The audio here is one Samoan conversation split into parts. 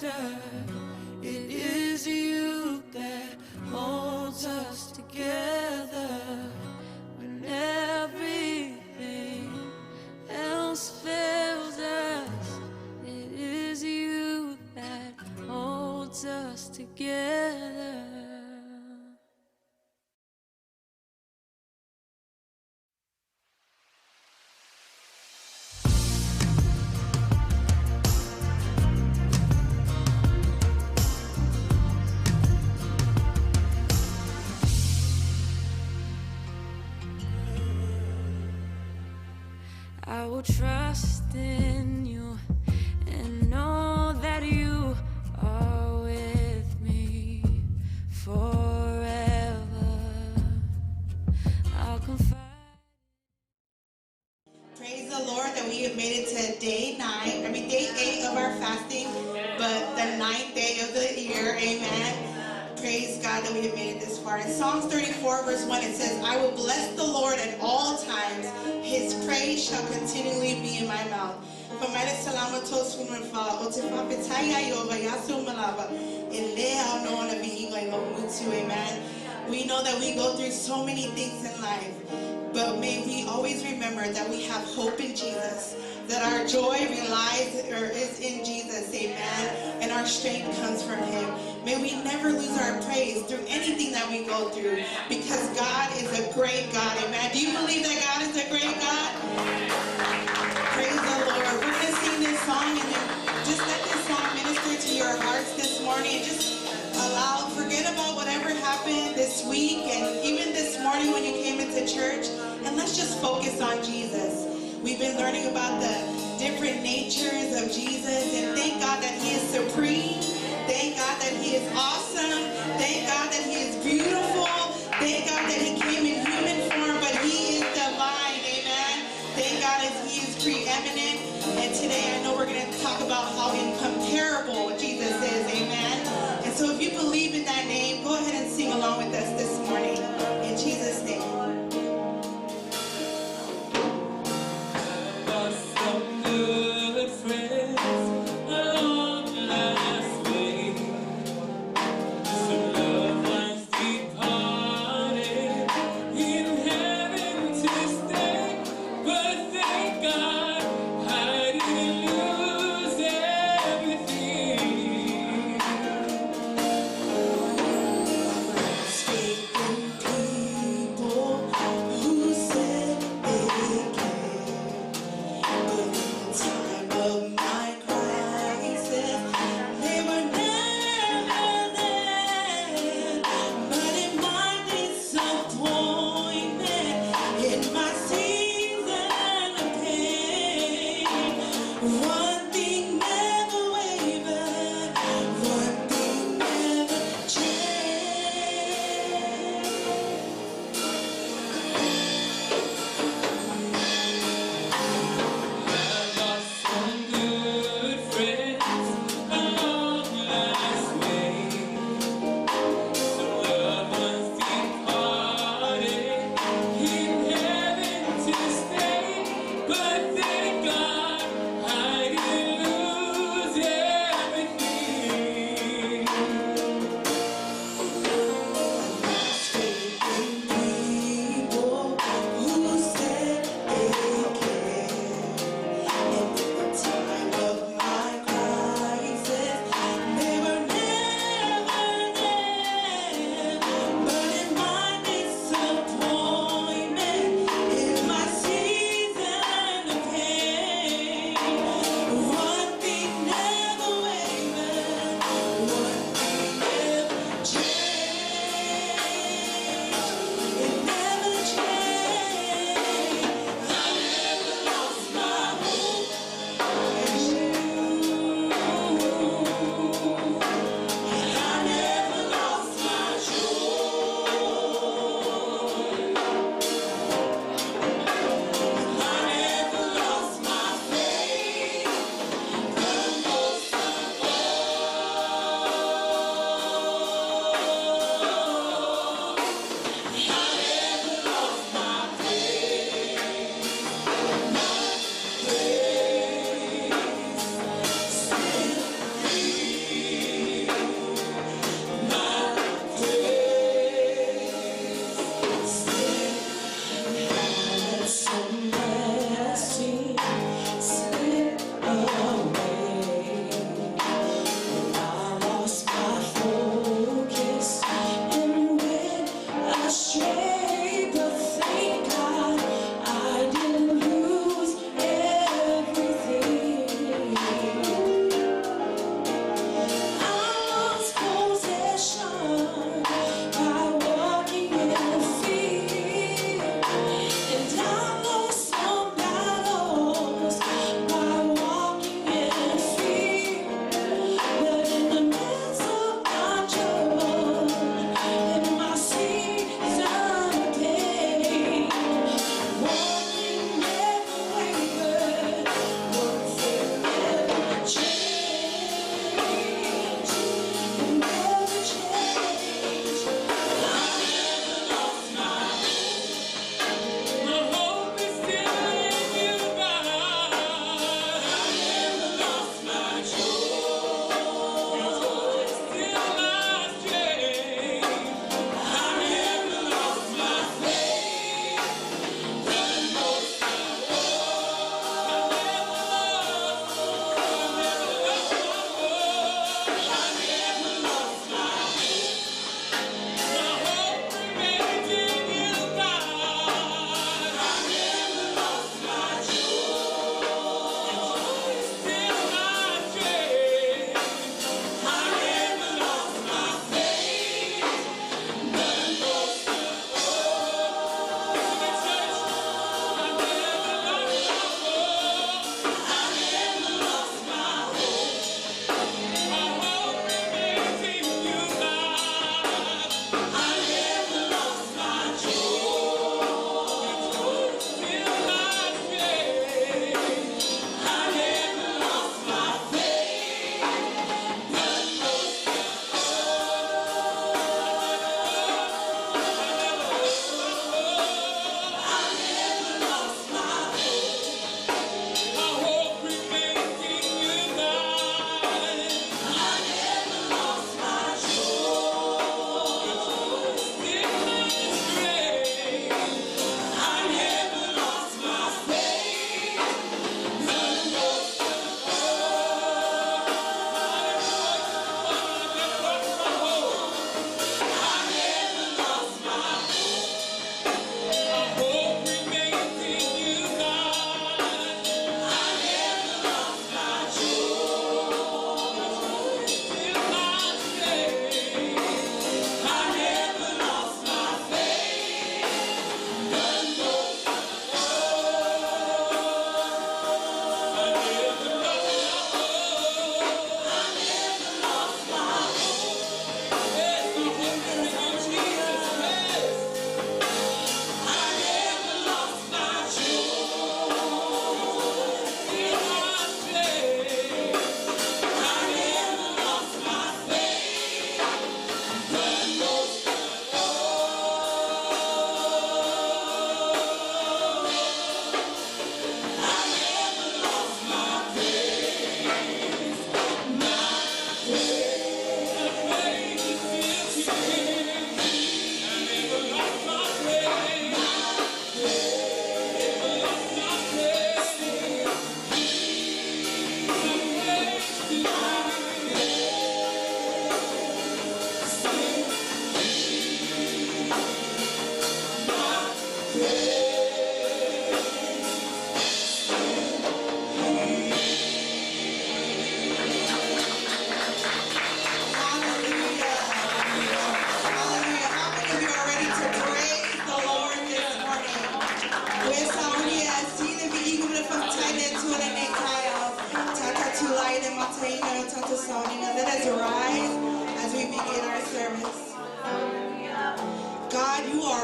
chapter. It is you that holds us together when everything else fails us. It is you that holds us together. I will trust in you and know that you are with me forever. I'll confide. Praise the Lord that we have made it to day 9, I mean day 8 of our fasting, but the 9th day of the year, amen. Praise God that we have made it this far. In Psalms 34 verse 1, it says, I will bless the Lord at all times. His praise shall continually be in my mouth. Amen. We know that we go through so many things in life, but may we always remember that we have hope in Jesus, that our joy relies or is in Jesus, amen, and our strength comes from him. May we never lose our praise through anything that we go through, because God is a great God, amen. Do you believe that God is a great God? Praise the Lord. We're going to sing this song, and then just let this song minister to your hearts this morning. And just forget about whatever happened this week and even this morning when you came into church, and let's just focus on Jesus. We've been learning about the different natures of Jesus, and thank God that he is supreme. Thank God that he is awesome. Thank God that he is beautiful. Thank God that he came in human form, but he is divine. Amen. Thank God that he is preeminent. And today I know we're going to talk about how incomparable Jesus is. Amen. And so if you believe in that name, go ahead and sing along with us this morning. In Jesus' name. Some good friends along life.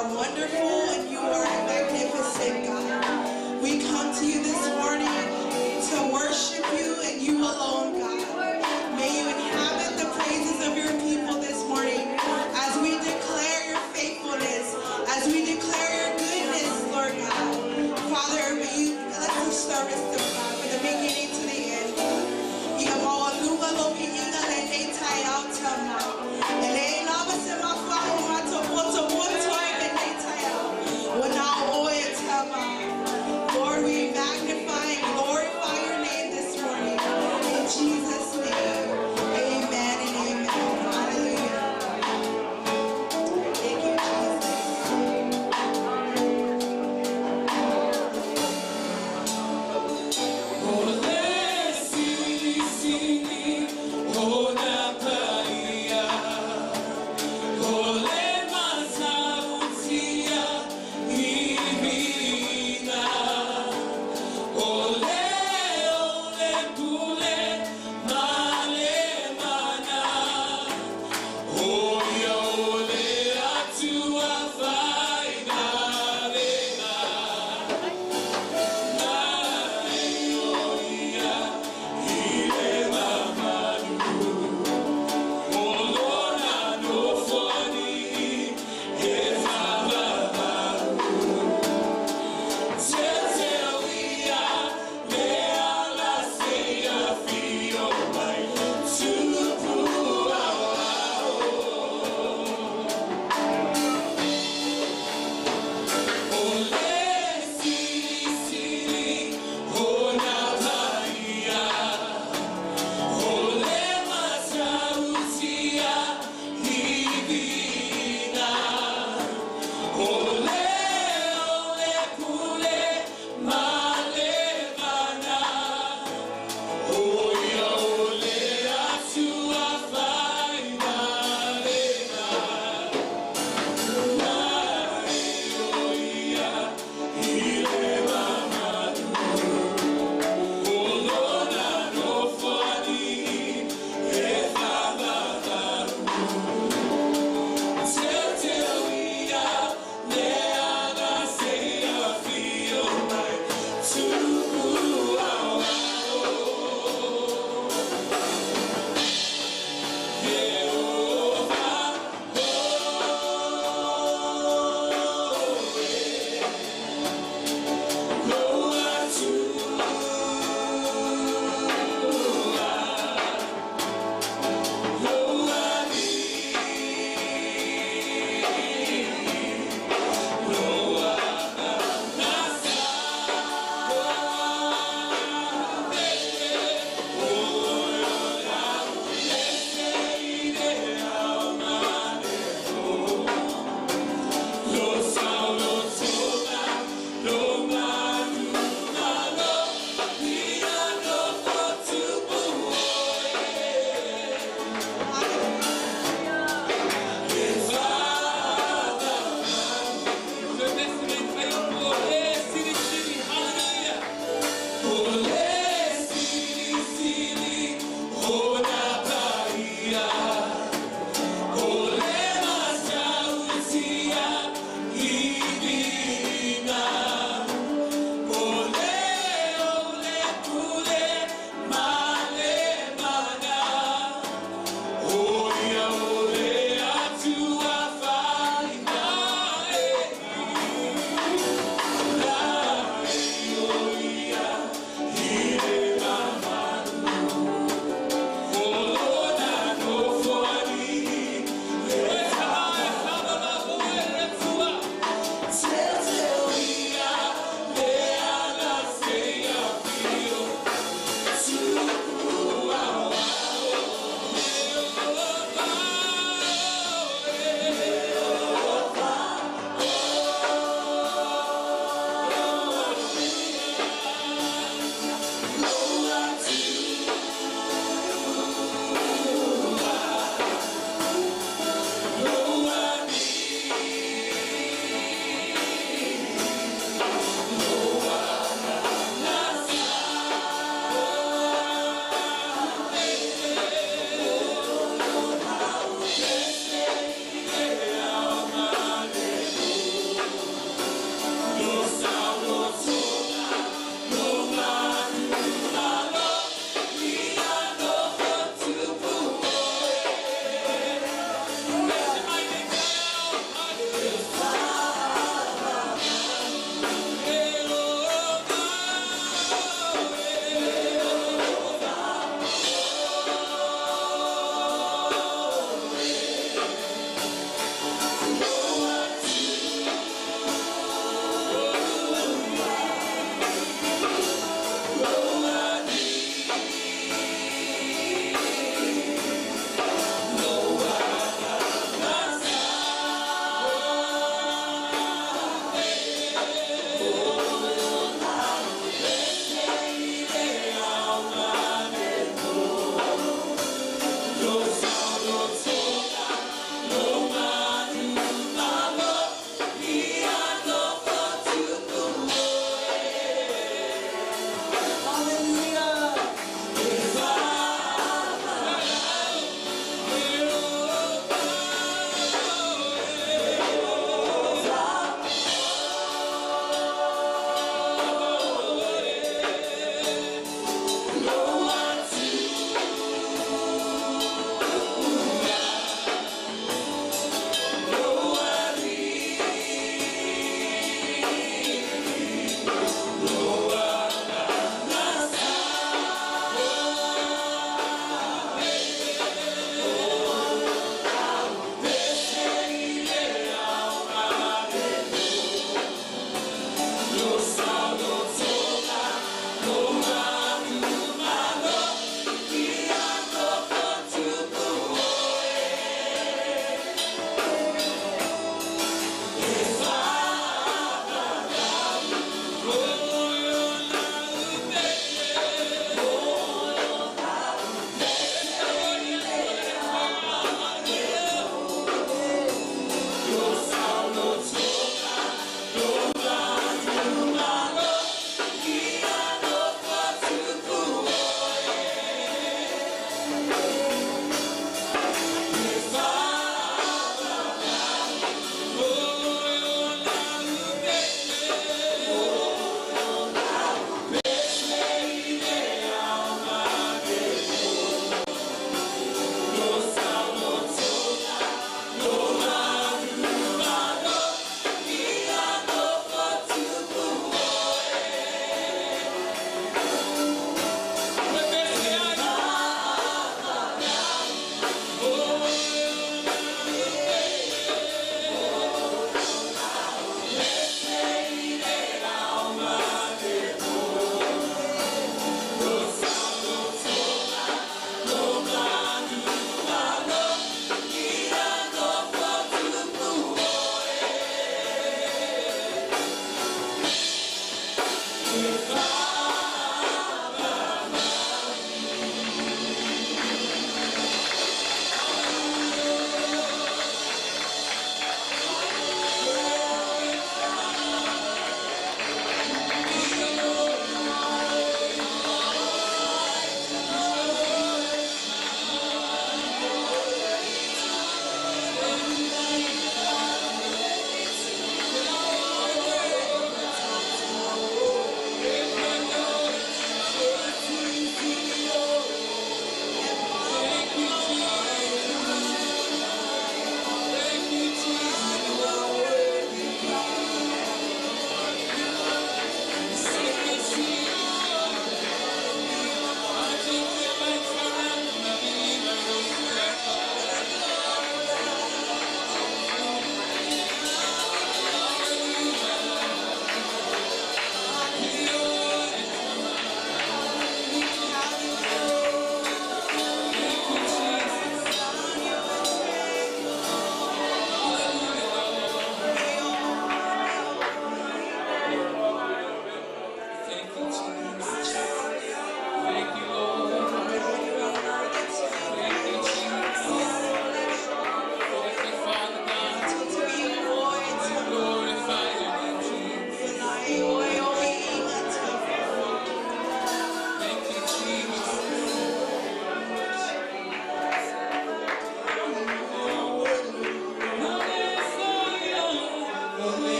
are wonderful and you are a magnificent God. We come to you this morning to worship you and you alone, God. May you inhabit the praises of your people this morning as we declare your faithfulness, as we declare your goodness, Lord God. Father, may you bless the service, Lord God, from the beginning to the end. Ia maualuga lo viiga lenei taeao tama. E le lava se mafuaaga ua matou potopoto ai lenei taeao. Ua na o oe tama. Lord, we magnify and glorify your name this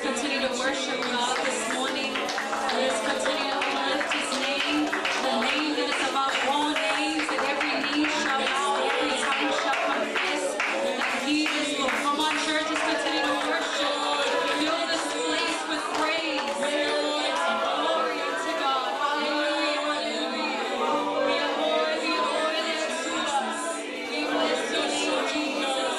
continue to worship God this morning. Let us continue to uplift His name, the name that is above all names, that every knee shall bow, every tongue shall confess that He is Lord. Come on, church, let's continue to worship. Fill this place with praise. Glory unto God. Hallelujah, hallelujah. We adore thee, Lord, and We bless your name, Jesus.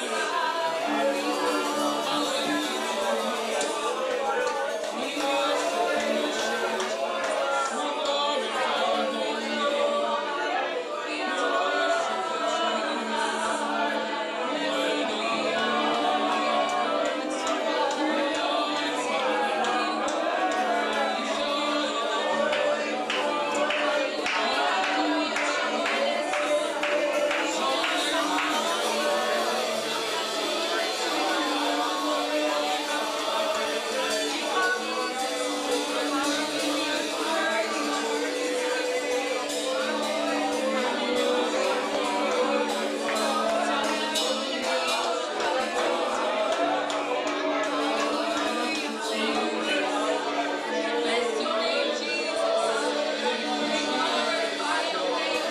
Bless your name, Jesus. Glorify your name,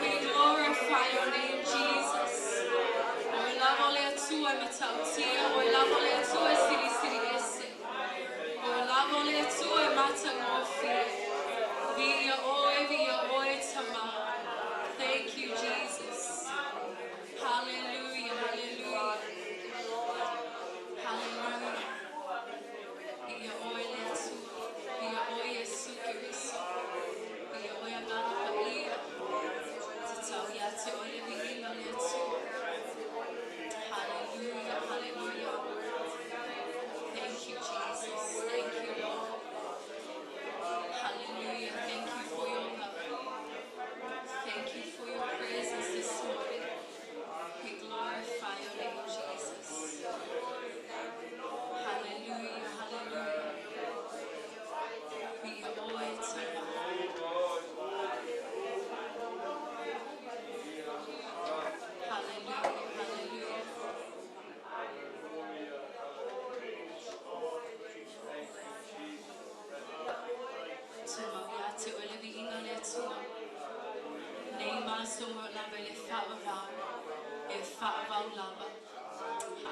We glorify your name, Jesus. O e lava o le Atua e matautia, o e lava o le Atua e sirisiri ese. O e lava o le Atua e matagofie. Via oe, via oe tama. Thank you, Jesus. Hallelujah, hallelujah. Hallelujah. Via oe le Atua. Via oe Yesu Keriso. Via oe Agaga Paia. Te tau ia te oe le viiga o le Atua. Hallelujah, hallelujah. Thank you, Jesus. Thank you, Lord. Hallelujah. Thank you for your love. Thank you for your presence this morning. We glorify your name, Jesus. Hallelujah, hallelujah. We owe to Hallelujah, hallelujah. Tumau ia te oe le viiga o le Atua. Nei maso mo lava i le faavavau. E faavavau lava.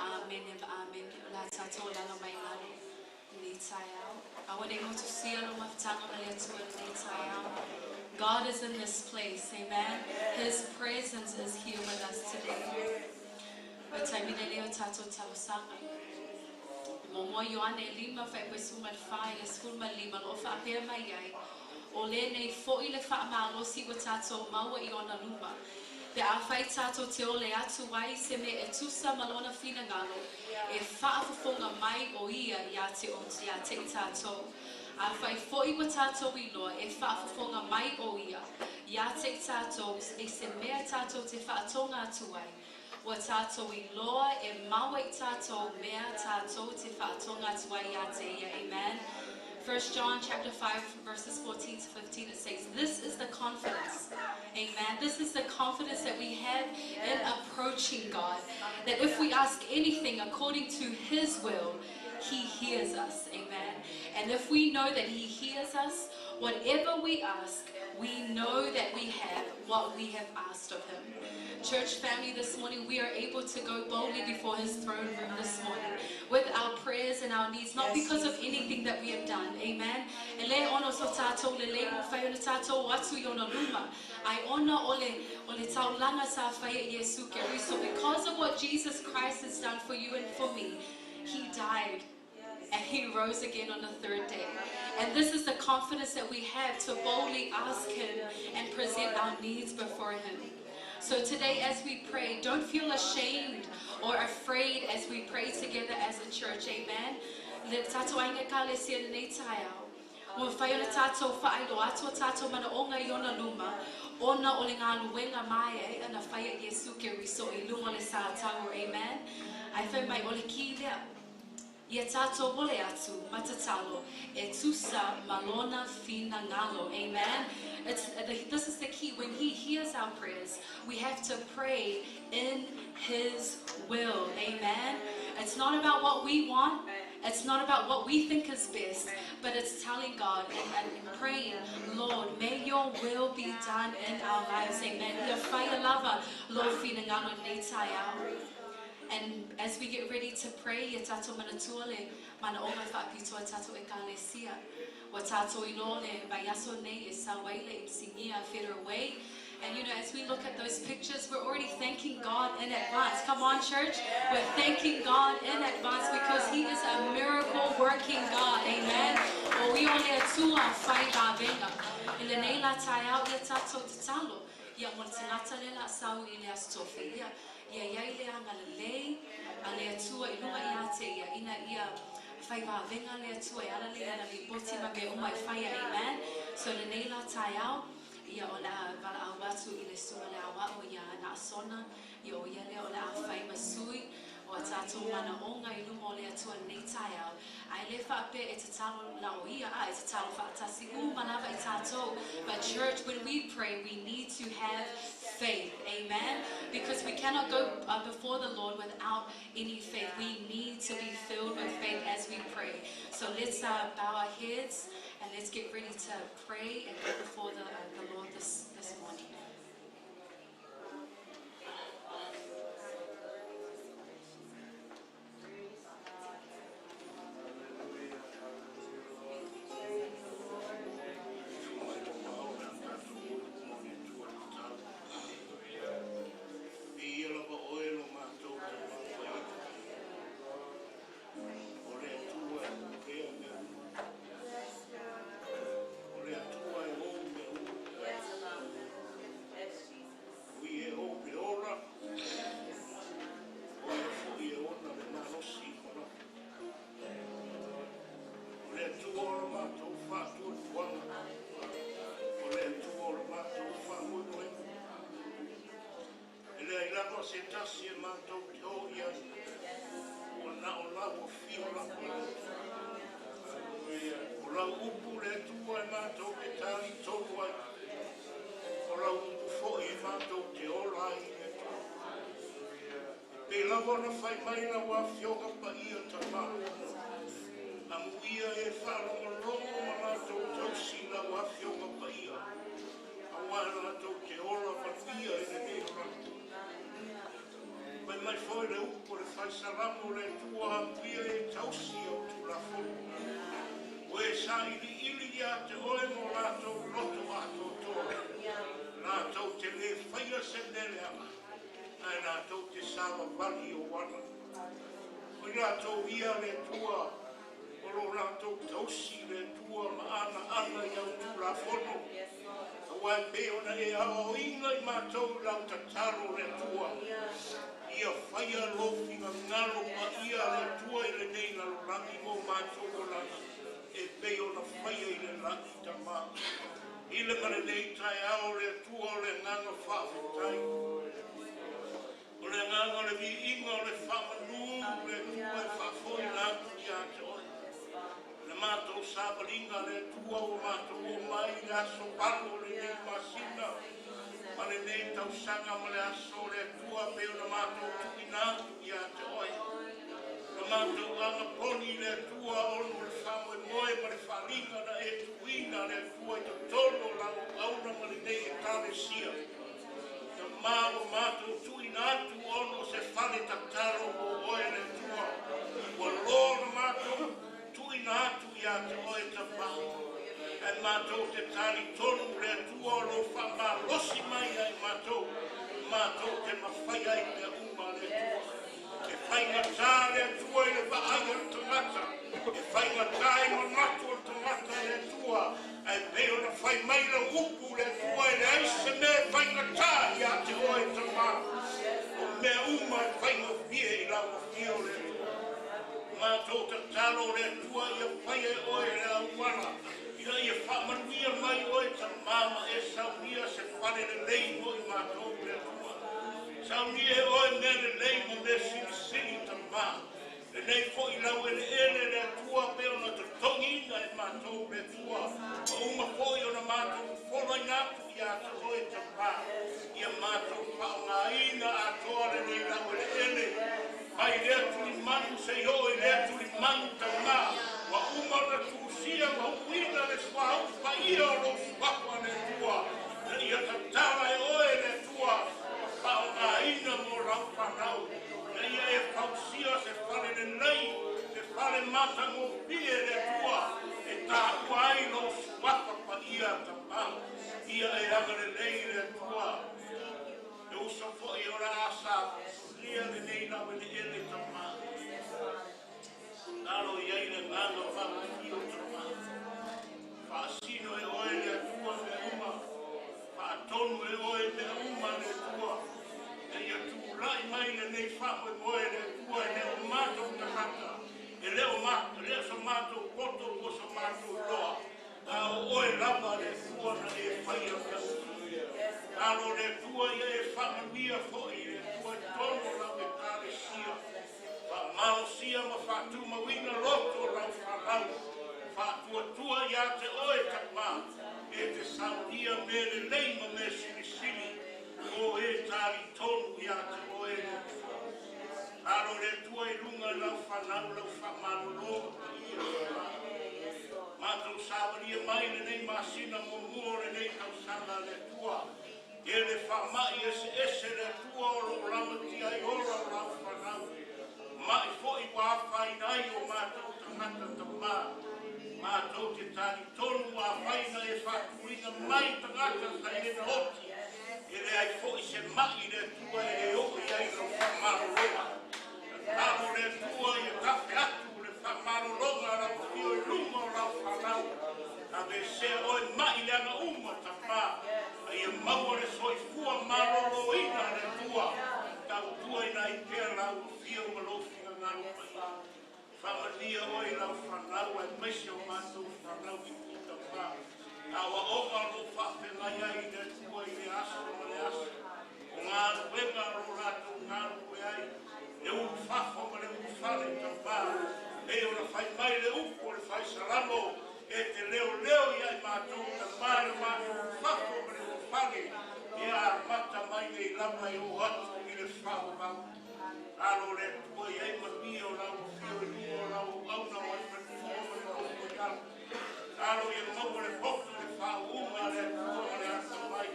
Amene ma amene. O la tātou lalo mai lalo. Nei taeao. Aua ne i motusia lou mafutaga ma le Atua lenei taeao. God is in this place, amen. His presence is here with us today. O taimi lenei o tātou talosaga. Muamua Ioane e lima faaipoa e 14 i le 15 o lo o faapea mai ai, O lenei foʻi le faamalosi ua tatou maua i ona luma, pe afai tatou te ole atu ai i se mea e tusa ma lona finagalo, e faafofoga mai o ia ia te ia te i tatou. Afai foʻi ua tatou iloa e faafofoga mai o ia ia te i tatou i se mea tatou te faatoga atu ai, ua tatou iloa e maua i tatou mea tatou te faatoga atu ai ia te ia. Amen. 1 John chapter 5 verses 14 to 15, it says, this is the confidence. Amen. This is the confidence that we have in approaching God. That if we ask anything according to His will, He hears us. Amen. And if we know that He hears us, whatever we ask, we know that we have what we have asked of Him. Church family, this morning we are able to go boldly before His throne room this morning with our prayers and our needs, not because of anything that we have done. Amen. E le ona o so tātou lelei mafai ona tātou o atu i ona luma. Ai ona o le, o le taulaga sa faia e Iesu Keriso. Because of what Jesus Christ has done for you and for me, He died. And he rose again on the third day. And this is the confidence that we have to boldly ask him and present our needs before him. So today as we pray, don't feel ashamed or afraid as we pray together as a church. Amen. Le tātou ainga ekalesia lenei taeao. Ua mafai ona tātou whaailoa atu o tātou manaonga i ona luma, ona o le galuega maeaea na faia e Iesu Keriso i luga o le sā taua. Amen. Ae fai mai o le kī lea. Ia tātou ole atu ma tatalo e tusa ma lona finagalo. Amen. It's, this is the key. When he hears our prayers, we have to pray in his will. Amen. It's not about what we want. It's not about what we think is best, but it's telling God and, and praying, Lord, may your will be done in our lives. Amen. Ia whaia lava, lou finagalo nei taeao. And as we get ready to pray, ia tātou manatua le manaonga whaapitoa tātou ekalesia. Ua tātou iloa le vaiaso nei e sau ai le Insignia Federal Way. And you know, as we look at those pictures, we're already thanking God in advance. Come on, church. We're thanking God in advance because He is a miracle working God. Amen. O ia o le Atua fai lavenga. I lenei la taeao ia tātou tatalo. Ia mo le tagata lea la sau i le Aso Tofi. Ia, ia iai le agalelei a le Atua i lunga ia te ia, ina ia whai wawenga le Atua e ala le ana lipoti ma mea uma e whaia. Amen. So lenei la taeao, ia o le a valaau atu i le susuga le aoao ia Naasona, ia o ia lea o le a fai ma sui o a tātou manaonga i luma o le Atua lenei taeao. Ae le faapea e tatalo na o ia, a e tatalo faatasi uma lava i tātou. But church, when we pray, we need to have faith. Amen. Because we cannot go before the Lord without any faith. We need to be filled with faith as we pray. So let's bow our heads and let's get ready to pray and go before the, the Lord this, this morning. Viia lava oe lo matou Tama Paia. O le Atua e pupea mea uma. O le Atua e ou mea uma. O ia e ou le ola, o ia foi e ona le malosi i malama. O le Atua o le matou faatuatuaga, o le Atua o le matou faamoemoega. E leai lava se tasi e matou te o i ai, ua na o lau afio lava le Atua. O lau upu le Atua e matou te talitonu ai, o lau upu foi e matou te ola ai le Atua. E pei lava ona fai mai lau Afioga Paia Tama, amuia e faalogologo ma latou tausi lau Afioga Paia, auā latou te ola manuia i lenei olaga. Fai mai foi le upu a le Fai Salamo, Le Atua amuia e tausi au Tulafono. O e sailiili ia te oe ma o latou loto atoatoa, latou te lē faia se mea leaga, ae latou te savavali i ou ala. O i latou ia le Atua o lo latou tausi i le Atua ma anaana i au Tulafono, aua e pei ona e aoaoina i matou i lau tatalo le Atua, ia faia lou finagalo paia le Atua i lenei lalolagi mo matou olaga e pei ona faia i le lagi. Tama, i le ma lenei taeao le Atua o le agaga faafetai, o le agaga o le viiga o le faamanu le Atua e faafoina atu ia te oe. Le matou savaliga le Atua ua matou oo mai i le aso 8 o lenei masina ma lenei tausaga ma le aso le Atua pei ona matou tuuina atu ia te oe. Na matou agaponi i le Atua ona o le faamoemoe ma le faaaliga na e tuuina le Atua i totonu o lau auauna ma lenei Ekalesia. Tama ua matou tuuina atu ona o se fale tatalo mo oe le Atua. Ua loa ona matou tuuina atu ia te oe Tama. Ae matou te talitonu le Atua o lou faamalosi mai ia i matou, matou te mafaia ai mea uma le Atua. E faigata le Atua i le vaai o le tagata, e faigata i manatu o le tagata le Atua, ae pei ona fai mai lau upu le Atua, e leai se mea e faigata ia te oe Tamā. O mea uma e faigofie i lau afio le Atua. Matou tatalo le Atua ia faia e oe le auala, ina ia faamanuia mai oe Tamā ma e saunia se fale lelei mo i matou le Atua. Saunia e oe mea lelei ma mea silisili Tamā. Lenei foi lau eleele le Atua pe ona totogiina e matou le Atua. Ma uma foi ona matou foloina atu ia te oe Tamā. Ia matou faaaogaina atoa lenei lau eleele. Mai lea tulimanu seia oo i lea tulimanu Tamā. Ua uma ona tusia ma uuina le suauu paia o lou suafa le Atua. Na ia tatala e oe le Atua ma faaaogaina mo lau fanau. Na ia e fausia se fale lelei, se fale matagofie le Atua, e taua ai lou suafa paia Tamā. Ia e agalelei le Atua. E uso foi o le a salia lenei lau eleele Tamā. Alo i ai le agaga o faamanuia Tamā. Faasino e oe le Atua mea uma, faatonu e oe mea uma le Atua. Na ia tulai mai lenei faamoemoe le Atua, e le o matou tagata, e le o le o so matou poto po o so matou iloa, a o oe lava le Atua na e faia mea uma. Alo le Atua ia e faamanuia foi le Atua i totonu o lau Ekalesia. Faamalosia ma faatumauina loto o lau fanau. Faatuatua ia te oe Tamā, e te saunia mea lelei ma mea silisili mo e talitonu ia te oe le Atua. Alo le Atua i luga i lau fanau lau faamalolo ma paia Tamā. Matou savalia mai lenei masina muamua o lenei tausaga le Atua. E le faamai eseese le Atua o loo lamatia ai ola o lau fanau. Mai foi ua afaina ai o matou tagata Tamā. Matou te talitonu afaina e faatuina mai tagata sa e na oti. E leai foi se mai le Atua e le oo i ai lau faamalologa. Tatalo le Atua ia tafe atu le faamalologa a lau afio i luga o lau fanau. Aveesea oe mai leaga uma Tamā. A ia maua le soifua maloloina le Atua. Tautuaina ai pea lau afio ma lou finagalo paia. Faamanuia oe i lau fanau aemaise o matou fanau i i Tamā. Aoaoga o loo faafeagai ai le Atua i le aso ma le aso. O galuega o lo latou galulue ai, le ulufafo ma le ulufale Tamā. Pei ona fai mai le upu o le faisalamo, e te leoleo ia i matou Tamā i le matou ulufafo ma le ulufale, ia amata mai nei lava e oo atu i le faavavau. Alo le Atua i ai manuia o lau afio i luga o lau auauna o ai fanua ma le nofo i lalo. Alo ia maua le poto i le faauuga le Atua ma le atamai.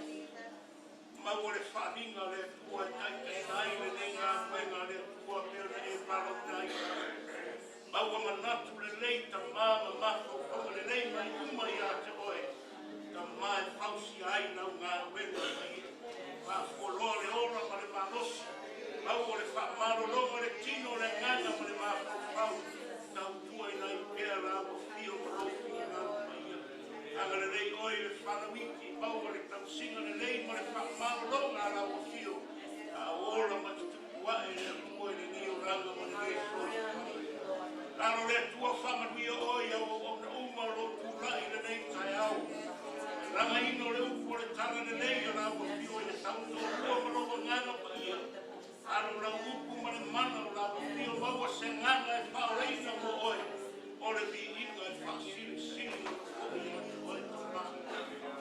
Maua le faaaliga le Atua e taitaiina ai lenei galuega le Atua pei ona e valaauina ai. Maua manatu lelei Tamā ma mafaufauga lelei mai uma ia te oe Tamā e fausia ai lau galuega paia. Faafualoa le ola ma le malosi. Maua le faamalologa le tino le agaga ma le mafaufau. Tautuaina ai pea lau afio ma lou finagalo paia. Agalelei oe i le fanauiti, maua le tausiga lelei ma le faamalologa a lau afio. A o ola ma tutupu ae le Atua i lenei olaga ma lenei soifuaga. Alo le Atua faamanuia oe i au auauna uma o loo tulai i lenei taeao. E lagaina o le upu o le tala lelei o lau afio i le tautolua ma lou agaga paia. Alo lau upu ma le mana o lau afio, maua se agaga e faaolaina mo oe. O le viiga e faasilisili foi ia te oe Tamā.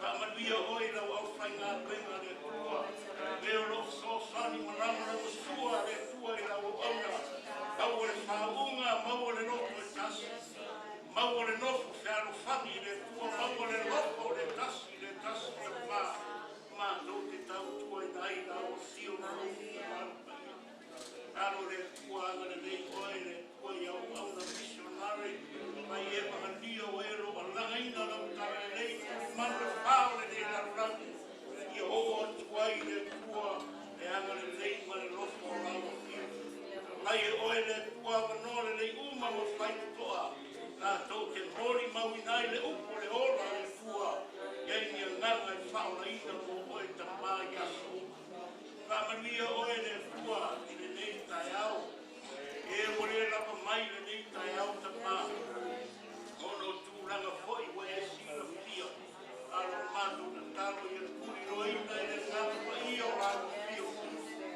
Faamanuia oe i lau aufaigaluega le Atua. E o loo fesoasoani ma lagolagosua le Atua i lau auauna. Maua le faauuga, maua le loto e tasi. Maua le nofo fealofani i le Atua, maua le loto o le tasi i le tasi Tamā. Matou te tautuaina ai lau afio ma lou finagalo paia. Alo le Atua agalelei oe le Atua i au auauna misionare mai e vagalia o e lo alagaina lau tala lelei tulimanu le fa o lenei lalolagi. Ia oo atu ai le Atua le agalelei ma le lofa o lau afio. Ai e oe le Atua avanoa lelei uma ma faitotoa latou te molimauina ai le upu o le ola a le Atua, i ai ni agaga e faaolaina mo oe Tamā i aso uma. Faamanuia oe le Atua i lenei taeao, e ua le lava mai lenei taeao Tamā, ona o tulaga foi ua e silafia, a o le matou tatalo ia tuliloaina e le Agaga Paia o lau afio,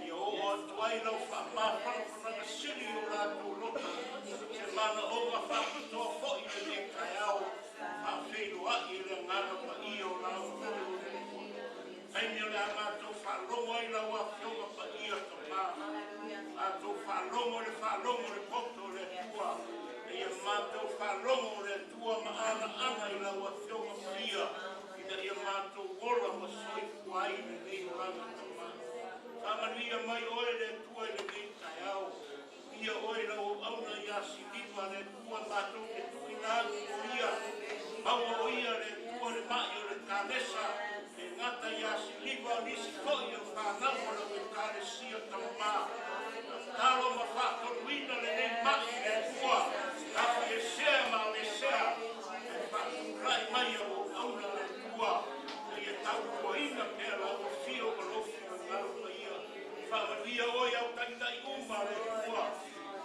ia oo atu ai lau faamafanafanaga sili i o latou loto, se manaoga faapitoa foi i lenei taeao, faafeiloai e le Agaga Paia o lau afio le Atua. Taimi o le a matou faalogo ai lau afioga paia Tamā, matou faalogo i le faalogo i le poto o le Atua, ia matou faalogo o le Atua ma anaana i lau afioga paia, ina ia matou ola ma soifua ai i lenei olaga Tamā. Faamanuia mai oe le Atua i lenei taeao. Ia oe lau auauna ia Siliva le Atua matou te tuuina atu o ia. Maua o ia le Atua le mai o le kanesa, e gata ia Siliva o nisi foi o whanau o lau Ekalesia Tamā. Tatalo ma faatonuina lenei mai le Atua, afiesea ma avesea, e faatulai mai au auauna le Atua, ia tautuaina pea lau afio ma lou finagalo paia. Faamanuia oe au taitai uma le Atua,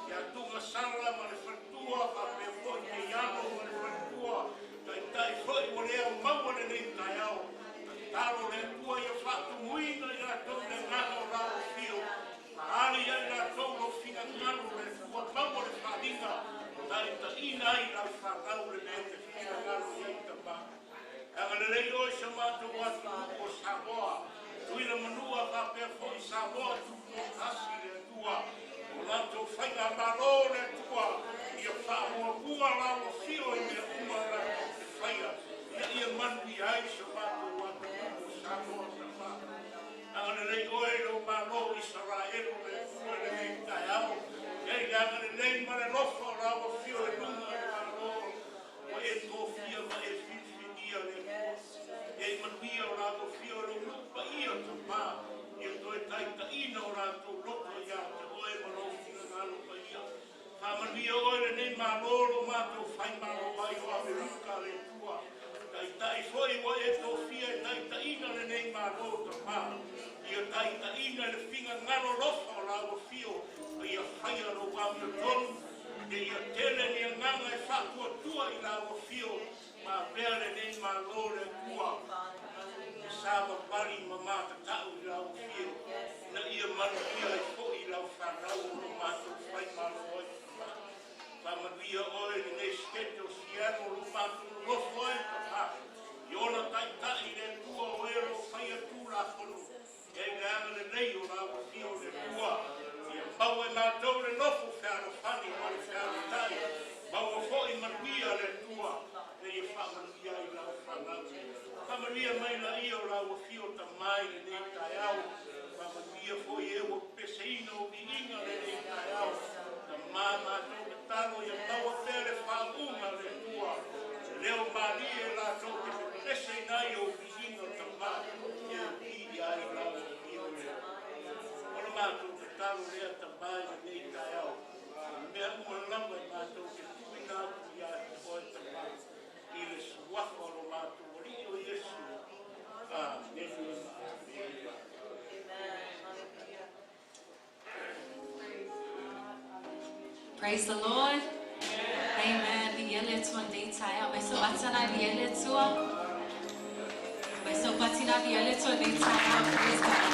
ia Tuga Sala ma le faletua, faapea foi Keiano ma le faletua, taitai foi ua le aumaua lenei taeao. Tatalo le Atua ia faatumuina i latou le agaga o lau afio, faali ai latou lou finagalo le Atua, maua le faaliga, taitaiina ai lau fanau le mea te finagalo i ai Tamā. Agalelei oe sa matou atunuu o Samoa, Tutuila manua faapea foi Samoa tutoatasi le Atua, o latou faigamalo le Atua, ia faamuamua lau afio i mea uma latou te faia, ina ia manuia ai sa matou atunuu o Samoa Tamā. Agalelei oe i lou Malo o Isaraelu le Atua i lenei taeao, ia i le agalelei ma le alofa o lau afio i luga o le Malo ua e tofia ma e filifilia le Atua. Ia i manuia o lau afio i lou nuu paia Tamā, ia toe taitaiina o latou loto ia te oe ma lou finagalo paia. Faamanuia oe lenei Malo lo matou faimalo ai o Amerika le Atua. Taitai foi ua e tofia e taitaiina lenei Malo Tamā, ia taitaiina le finagalo alofa o lau afio, ia faia lou amiotonu, te ia tele ni agaga e faatuatua i lau afio, ma avea lenei Malo le Atua, e savavali ma matatau i lau afio, ina ia manuia ai foi i lau fanau o lo matou faimalo ai Tamā. Faamanuia oe lenei sitete o Seattle o lo matou nonofo ai Tamā, i ona taitai le Atua o e o lo o faia Tulafono, ia i le agalelei o lau afio le Atua, ia maua e matou le nofo fealofani ma le fealotai, maua foi manuia le Atua, ia faamanuia ai lau fanau. Faamanuia mai laia o lau afio Tamā i lenei taeao, faamanuia foi e ua pepeseina o viiga lenei taeao. Tamā matou tatalo ia maua pea le faauuga le Atua, leo malie latou te pepeseina ai o viiga Tamā, ia viia ai lau afio le Atua. O le matou tatalo lea Tamā i lenei taeao, mea uma lava i matou te tuuina atu ia te oe Tamā, i le suafa o lo matou Alii o Iesu. Amene. Amene. Praise the Lord. Amen. Viia le Atua nei taeao. Mai so atana viia le Atua. Mai so patina viia le Atua nei taeao. Praise God.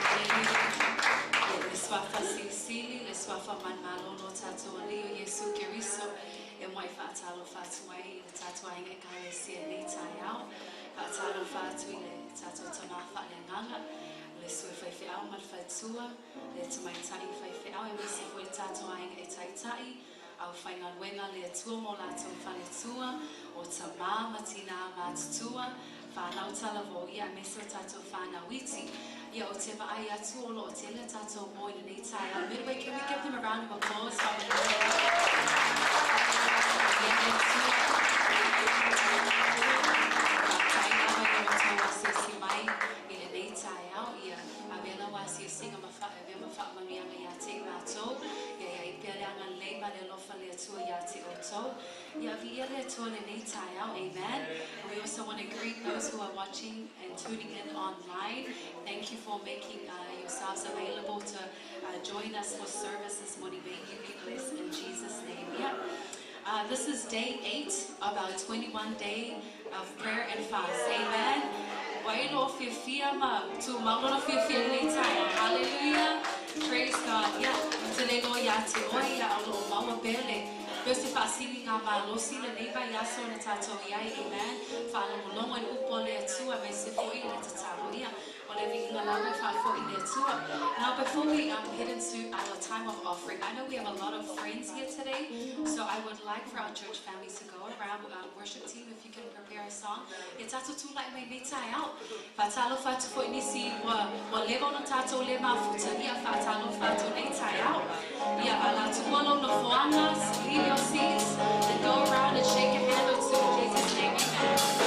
Hallelujah. Le suafa silisili, le suafa manmalolo tātou Alii o Iesu Keriso, e mai whaatalo whātu ai i le tātou ainga ekalesia nei taeao. Whaatalo whātu i le tātou tamā whaaleanganga, le sui whaiwheau ma le whaitua, le tamaitai whaiwheau e misi foi le tātou ainga e taitai, au whaingaluenga le atua mō lātou whaletua, o tamā matina mātutua, whānau talavo ia mese o tātou whānau iti. Ia o te vaai atu o lo o tele tātou mō i lenei taeao. Midway, can we give them a round of applause? Ia le atua. Whātai lava i o tau asiasi mai i lenei taeao. Ia avea lau asiasiga ma whaavea ma whaamanuiaga ia tātou. Ia i ai pea le agalelei ma le alofa o le Atua ia te outou. Ia viia le Atua i lenei taeao. Amen. We also want to greet those who are watching and tuning in online. Thank you for making yourselves available to join us for service this morning. May you be blessed in Jesus' name. Yeah. This is day 8 of our 21 day of prayer and fast. Amen. Ua e lo fiafia ma tu maulolo fiafia i lenei taeao. Hallelujah. Praise God. Yeah. Te le loa ia te oe ia o lo o maua pea le pea o se faasiliga malosi lenei vaiaso na tatou i ai. Amen. Faalogologo i le upu a le Atua aemaise foi i le tatalo. Ia, o le viiga lava e faafoi i le Atua. Now before we head into our time of offering, I know we have a lot of friends here today, so I would like for our church family to go around. Worship team, if you can prepare a song. Ia tatou tulai mai nei taeao. Faatalofa atu foi nisi ua ua leva ona tatou le mafuta, ia faatalofa atu nei taeao. Ia ala tuua lou nofoaga, leave your seats and go around and shake a hand or two in Jesus' name, amen.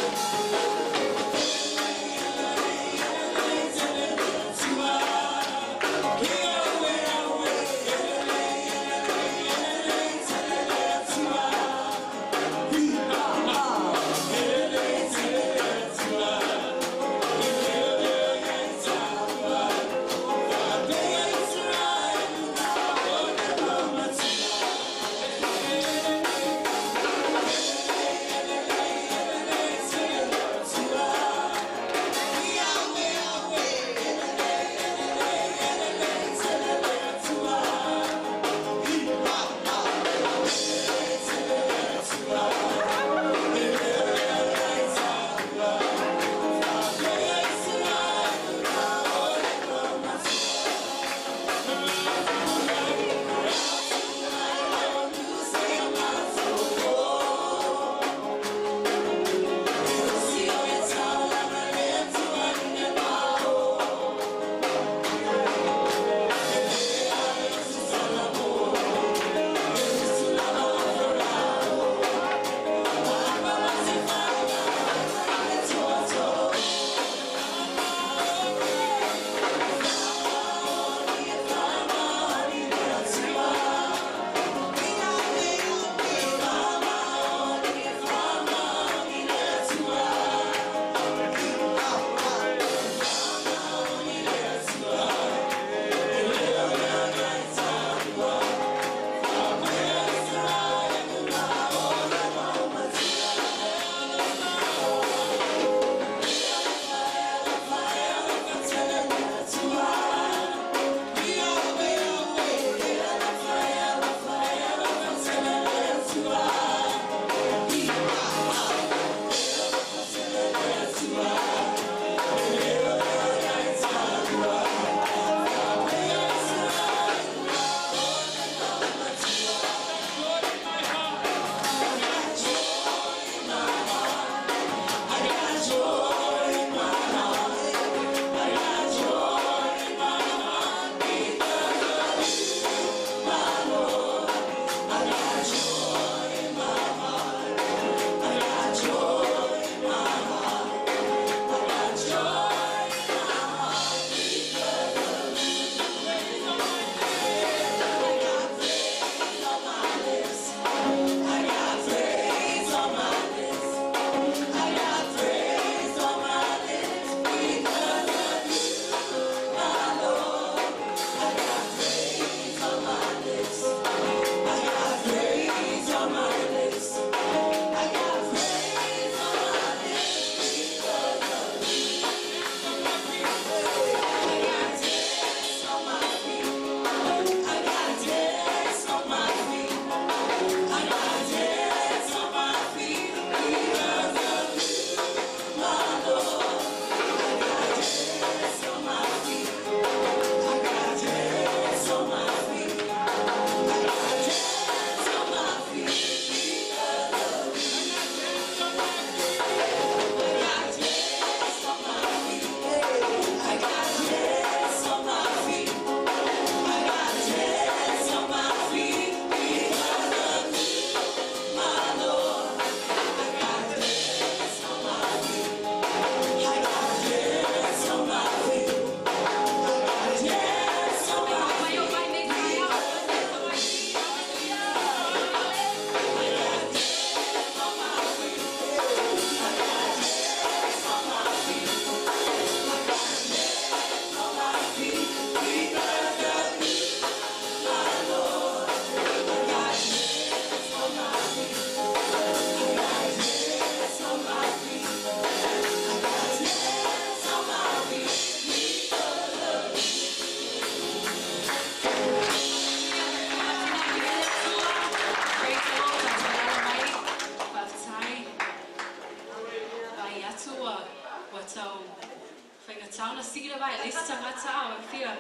Sila vai le isi tagata a o fia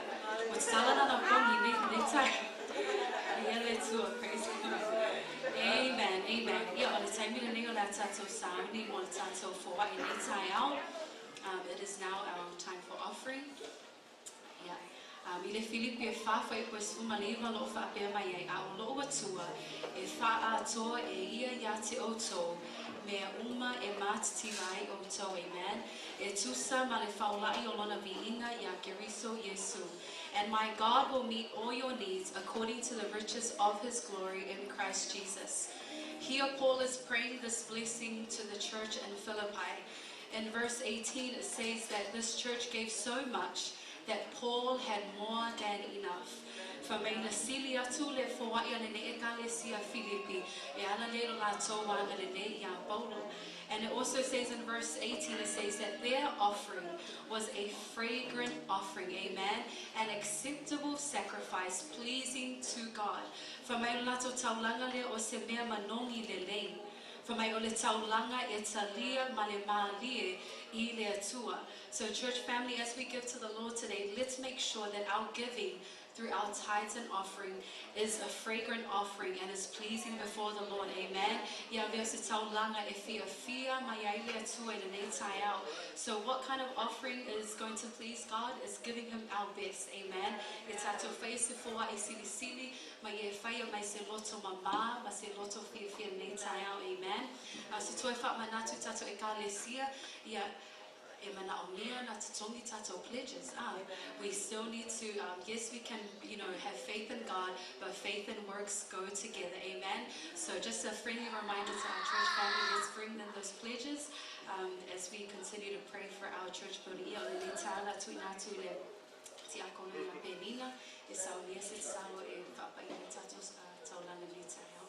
ua tatala lana pogi nei lenei taeao. Ia le Atua, praise God. Amen, amen. Ia, o le taimi lenei o le a tatou sauni mo le tatou foai i lenei taeao. It is now our time for offering. Ia, I le Filipi e fa fuaiupu e 19 o lo o faapea mai ai, A o lou Atua e faaatoa e ia iā te outou mea uma e matitiva ai outou, amen, e tusa ma le faolaʻi o lona viiga iā Keriso Iesu. And my God will meet all your needs according to the riches of his glory in Christ Jesus. Here Paul is praying this blessing to the church in Philippi. In verse 18 it says that this church gave so much that Paul had more than enough. Fai mai na sili atu le foaʻi a lenei Ekalesia Filipi e ala lea i lo latou agalelei iā Paulo. And it also says in verse 18, it says that their offering was a fragrant offering, amen, an acceptable sacrifice pleasing to God. Fai mai o le latou taulaga lea o se mea manogi lelei. Fai mai o le taulaga e talia ma le mālie i le Atua. So church family, as we give to the Lord today, let's make sure that our giving through our tithes and offering is a fragrant offering and is pleasing before the Lord. Amen. Ia avea se taulaga e fiafia mai ai le Atua i lenei taeao. So what kind of offering is going to please God? Is giving him our best. Amen. E tatou faia se foaʻi silisili ma ia e faia mai se loto mamā ma se loto fiafia i lenei taeao. Amen. A o se toe faamanatu tatou Ekalesia, ia e manaomia na totogi tatou pledges. Ah, we still need to, yes, we can, have faith in God, but faith and works go together. Amen. So just a friendly reminder to our church family, let's bring in those pledges as we continue to pray for our church building. Ia, o lenei taeao o le a tuuina atu i le tiakono ia Penina e saunia se tatalo e faapaia ai le tatou taulaga i lenei taeao.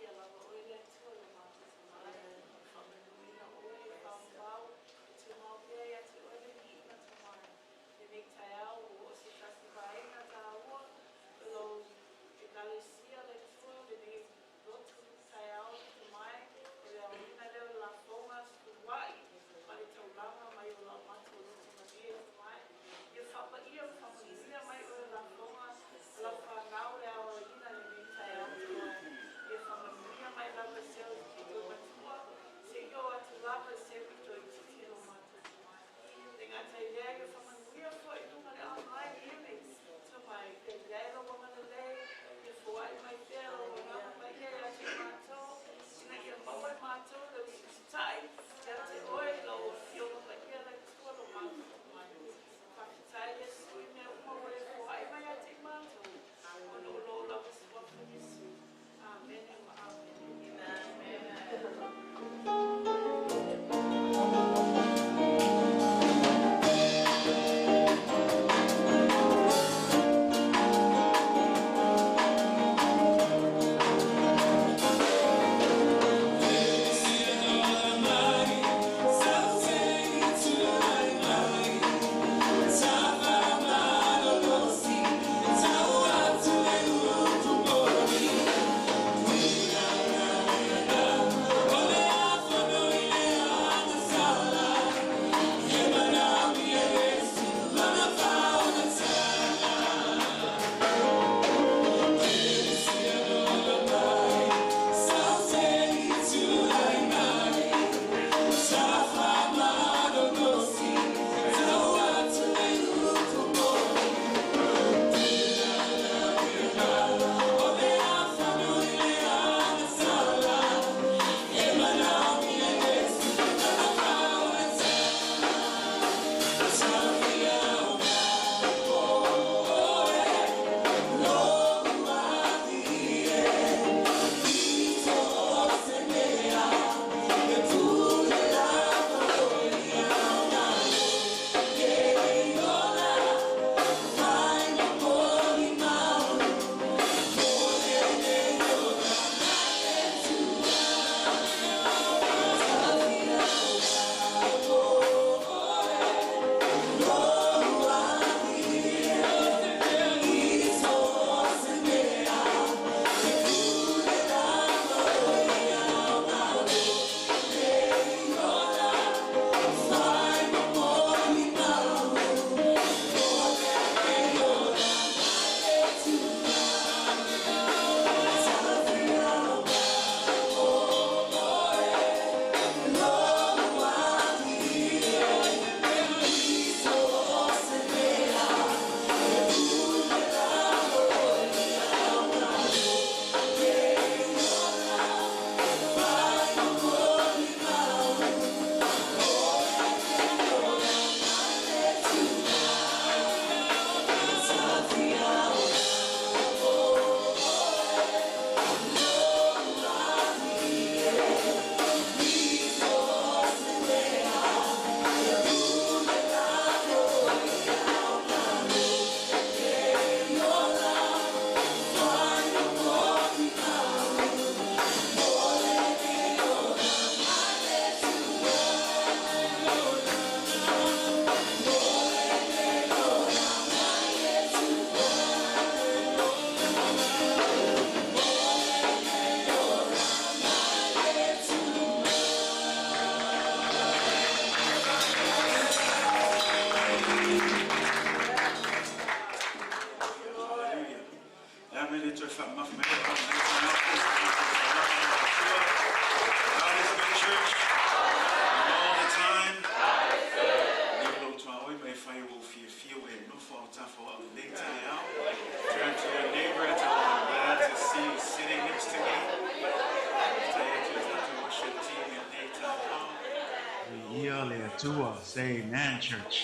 Ia lava oe le Atua lo matou Tama, e faamanuina oe e faavavau, e tumau pea ia te oe le viiga tamai. Lenei taeao ua oo se tasi vaega taua o lou Ekalesia le Atua, lenei lotu taeao le Tamai, o le aoina lea o le lafoga suluaʻi ma le taulaga mai o lau matou lotu malie Tamai. Ia faapaia ma faamanuia mai oe lafoga a lau fanau le aoaina lenei taeao Tamai. fai ua ou fiafia ua e nofo autafa o a'u i lenei taeao. Turn to your neighbor and tell them I'm glad to see you sitting next to me. Faafetai atu i le tatou worship team i lenei taeao. Viia le Atua. Say amen church.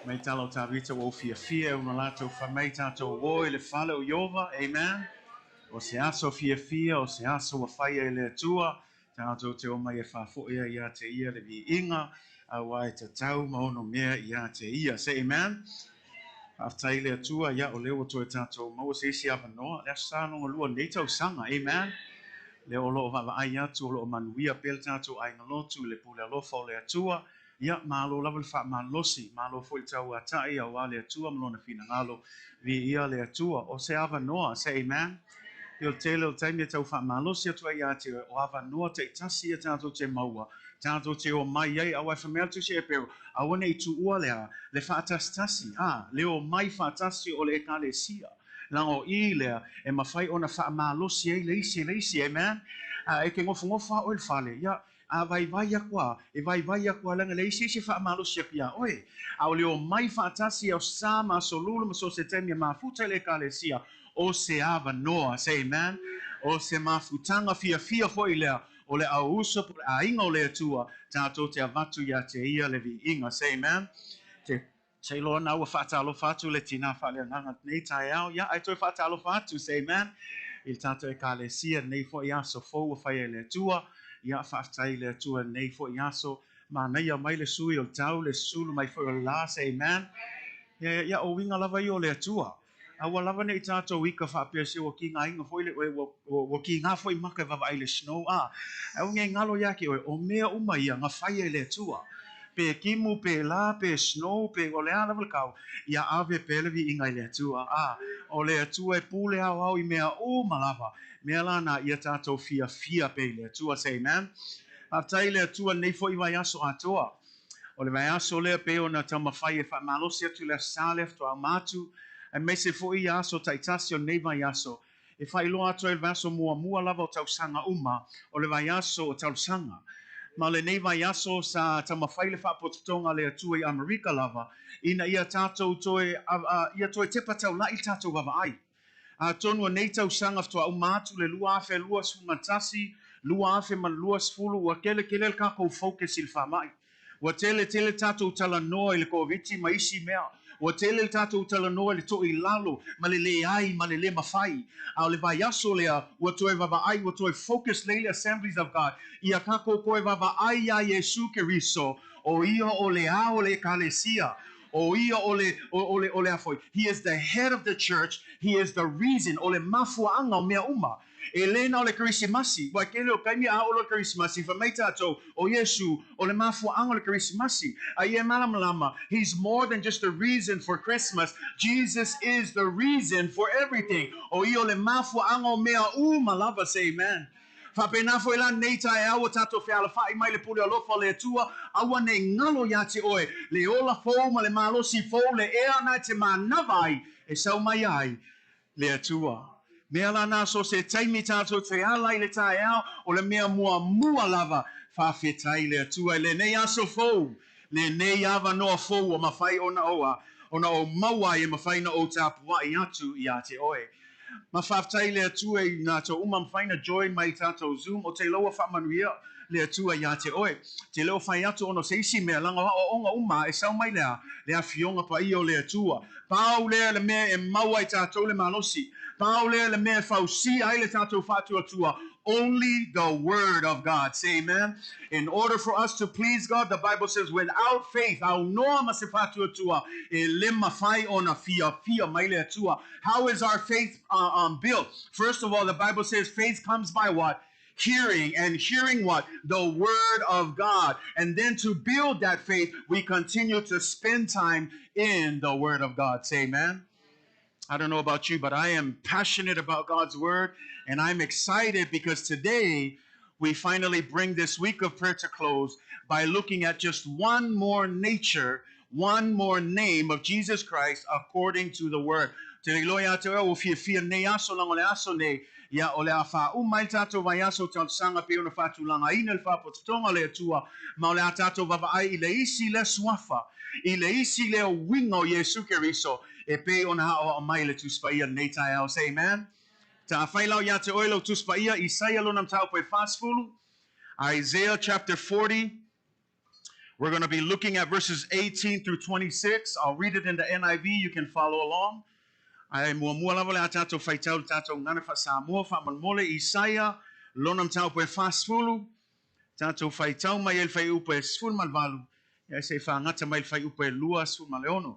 Mai tala o Tavita ua ou fiafia e ona latou fai mai tatou o i le fale o Ieova. Amen. O se aso fiafia, o se aso ua faia e le Atua, Tatou te omai e faafoi ai ia te Ia le viiga, aua e tatau ma ono mea ia te Ia. Say amen. Faafetai i le Atua, ia o lea ua toe tatou maua se isi avanoa, le Aso Sa lona lua o lenei tausaga. Amen. Lea o lo o vaavaai atu, o lo o manuia pea le tatou aiga lotu i le pule alofa o le Atua. Ia, malo lava le faamalosi, malo foi le tauatai aua le Atua ma Lona finagalo. Viia le Atua. O se avanoa, say amen. I o le tele o le taimi e tau faamalosi atu ai ia te oe, o avanoa taitasi ia tatou te maua, tatou te omai ai, aua e fai mai lava le Tusi Hepero, aua ne i tuua le a, le faatasitasi, a, le omai faatasi o le Ekalesia. Leaga o i lea e mafai ona faamalosi ai le isi i le isi, amen. A e ke nofonofo lava oe i le fale, ia, A vaivai aku a, e vaivai aku a leaga e leai se isi e faamalosi aku iā oe. A o le omai faatasi i Aso Sa ma Aso Lulu ma so o se taimi e mafuta i le Ekalesia, o se avanoa, say amen, o se mafutaga fiafia foi lea o le auuso po o le aiga o le Atua, tatou te avatu iā te Ia le viiga, say amen. Te Te iloa na ua faatalofa atu le tinā faaleagaga lenei taeao, ia, ae toe faatalofa atu, say amen, i le tatou Ekalesia lenei foi aso fou ua faia e le Atua. Ia, faafetai i le Atua i lenei foi aso. Manaia mai le sui o le tau, le sulu mai foi o le la, say amen. Ia, ia, o uiga lava ia o le Atua. Aua lava ne i tatou ika faapea se ua kigaina foi le oe, ua, ua, ua kiga foi maka e vaavaai i le snow, a. Ae ua nei galo ia te oe, o mea uma ia na faia e le Atua. Pe timu, pe la, pe snow, pe o le a lava le kau, ia ave pea le viiga i le Atua, a. O le Atua e pule aoao i mea uma lava. Mea la na ia tatou fiafia pea i le Atua. Say amen. Faafetai i le Atua lenei foi vaiaso atoa. O le vaiaso lea pei ona taumafai e faamalosi atu le Aso Sa lea faatoa uma atu, aemaise foi ia aso taitasi o lenei vaiaso, e faailoa atu ai le vaiaso muamua lava o tausaga uma, o le vaiaso o talosaga. Ma o lenei vaiaso sa taumafai le faapotopotoga a le Atua i Amerika lava, ina ia tatou toe, ia toe tepa taula'i le tatou vaavaai. Atonu o nei tausaga faatoa uma atu le 2021, 2020, ua tele tele le tatou focus i le faamai. Ua tele tele tatou talanoa i le Koviti ma isi mea. Ua tele le tatou talanoa i le toilalo ma le leai ma le le mafai. A o le vaiaso lea, ua toe vaavaai, ua toe focus lelei le Assemblies of God ia tatou toe vaavaai iā Iesu Keriso, o ia o le Ao o le Ekalesia. O ia o le, o, o le, o le a foi? He is the head of the church, he is the reason, o le mafuaaga o mea uma. E le na o le Kerisimasi, ua tele o taimi a oo loa le Kerisimasi, fai mai tatou, o Iesu, o le mafuaaga o le Kerisimasi. A ia e malamalama, he's more than just the reason for Christmas, Jesus is the reason for everything. O ia o le mafuaaga o mea uma lava, say amen. Faapena foi la nei taeao ua tatou fealafa'i mai le pule alofa o le Atua, aua nei galo iā te oe le ola fou ma le malosi fou le ea na e te manava ai e sau mai ai le Atua. Mea la na so se taimi tatou te ala i le taeao o le mea muamua lava faafetai i le Atua i lenei aso fou, lenei avanoa fou ua mafai ona ou a ona ou maua ai e mafai ona ou tapua'i atu iā te oe. Ma faafetai i le Atua i matou uma mafai na join mai i tatou zoom o te loa faamanuia le Atua ia te oe. Te le o fai atu ona o se isi mea leaga o aoaoga uma e sau mai le a? Le afioga paia o le Atua. Pau lea le mea e maua ai tatou le malosi. Pau lea le mea e fausia ai le tatou faatuatua Only the word of God. Say amen. In order for us to please God, the Bible says, without faith, aunoa ma se faatuatua, e le mafai ona fiafia mai le Atua. How is our faith built? First of all, the Bible says faith comes by what? Hearing, and hearing what? The word of God. And then to build that faith, we continue to spend time in the word of God. Say amen. I don't know about you, but I am passionate about God's word, and I'm excited because today we finally bring this week of prayer to close by looking at just one more nature, one more name of Jesus Christ according to the word. Te le iloa ia te oe ua fiafia lenei aso leaga o le aso nei, ia o le a faauma ai le tatou vaiaso o talosaga pei ona faatulagaina le faapototoga o le Atua, ma o le a tatou vaavaai i le isi lea suafa, i le isi lea uiga o Iesu Keriso e pei ona aoao mai le Tusi Paia lenei taeao. Say amen. Taafai lau ia te oe lau Tusi Paia, Isaia lona mataupu e 40, Isaiah chapter 40. We're going to be looking at verses 18 through 26. I'll read it in the NIV. You can follow along. Ae muamua lava o le a tatou faitau le tatou gagana faa-Samoa faamolemole, Isaia lona mataupu e 40, tatou faitau mai ai le fuaiupu e 18, ia se i faagata mai le fuaiupu e 26.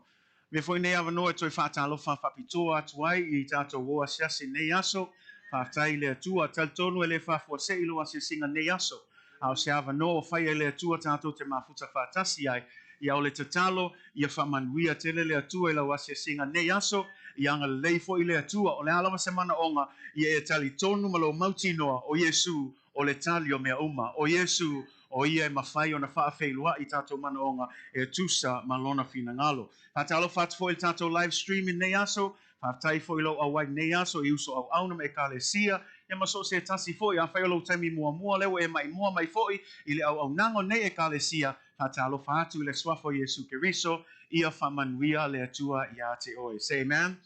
Avea foi lenei avanoa e toe faatalofa faapitoa atu ai i tatou o asiasi i lenei aso. Faafetai i le Atua. Talitonu e le faafuasei lou asiasiga i lenei aso, a o se avanoa ua faia e le Atua tatou te mafuta faatasi ai. Ia o le tatalo, ia faamanuia tele le Atua i lau asiasiga i lenei aso, ia agalelei foi le Atua. O le a lava se manaoga, ia e talitonu ma lou mautinoa, o Iesu o le tali o mea uma. O Iesu, o ia e mafai ona faafeiloai tatou manaoga e tusa ma Lona finagalo. Faatalofa atu foi i le tatou live stream i lenei aso. Faafetai foi i lou auai i lenei aso i uso auauna ma Ekalesia, ia ma so o se tasi foi. Afai o lou taimi muamua lea ua e maimoa mai foi i le auaunaga o lenei Ekalesia, faatalofa atu i le Suafa o Iesu Keriso, ia faamanuia le Atua ia te oe. Say amen.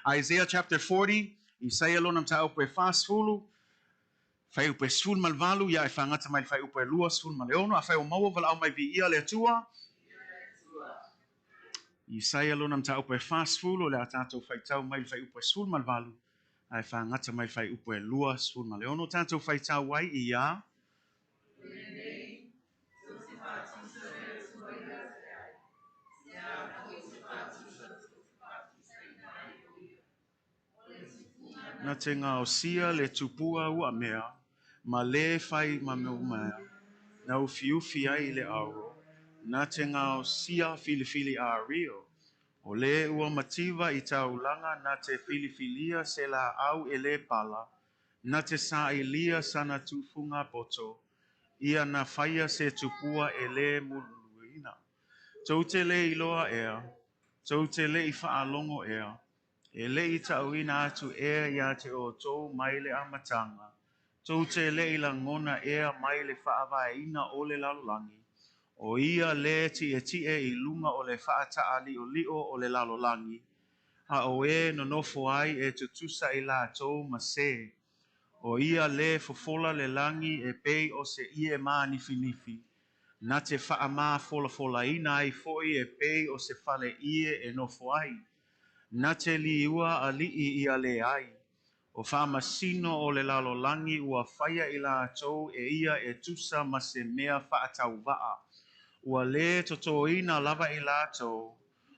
Isaiah chapter 40, Isaia lona mataupu e 40, Fuaiupu e 18, ia e faagata mai le fuaiupu e 26. Afai ua maua, valaau mai viia le Atua. Isaia lona mataupu e 40, o le a tatou faitau mai le fuaiupu e 18, ae faagata mai le fuaiupu e 26. Tatou faitau ai ia. Na te gaosia le tupua ua mea, ma le fai ma mea, na ufiufi ai i le auro, na te gaosia filifili ario, o le ua mativa i taulaga na te filifilia se laau e le pala, na te sailia sana tufuga poto, ia na faia se tupua e le mululuina. Tou te le iloa ea, tou te le i faalogo ea, E le i taʻuina atu ea iā te outou mai le amataga, tou te le i lagona ea mai le faavaeina o le lalolagi, o ia le tiʻetiʻe i luga o le faataʻaliʻoliʻo o le lalolagi, a o e nonofo ai e tutusa i latou ma se, o ia le fofola le lagi e pei o se ie mānifinifi, na te faamafolafolaina ai foi e pei o se fale ie e nofo ai. Na te liua aliʻi ia le ai. O faamasino o le lalolagi ua faia i latou e ia e tusa ma se mea faatauvaa. Ua le totoina lava i latou,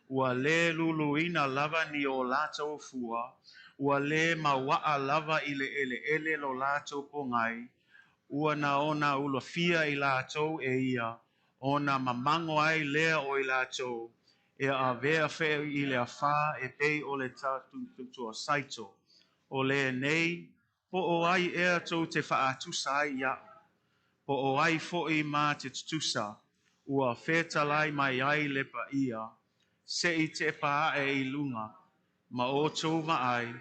ua le luluina lava ni o latou fua, ua le mauaa lava i le eleele lo latou pogai, ua na ona ulafia i latou e ia, ona mamago ai lea o i latou, e avea fe i le afā e pei o le tuasaito. O lenei, po o ai ea tou te faatusa ai iaʻu? Po o ai foi ma te tutusa, ua fetalai mai ai le paia, se i tepa aʻe i luga, ma outou vaai,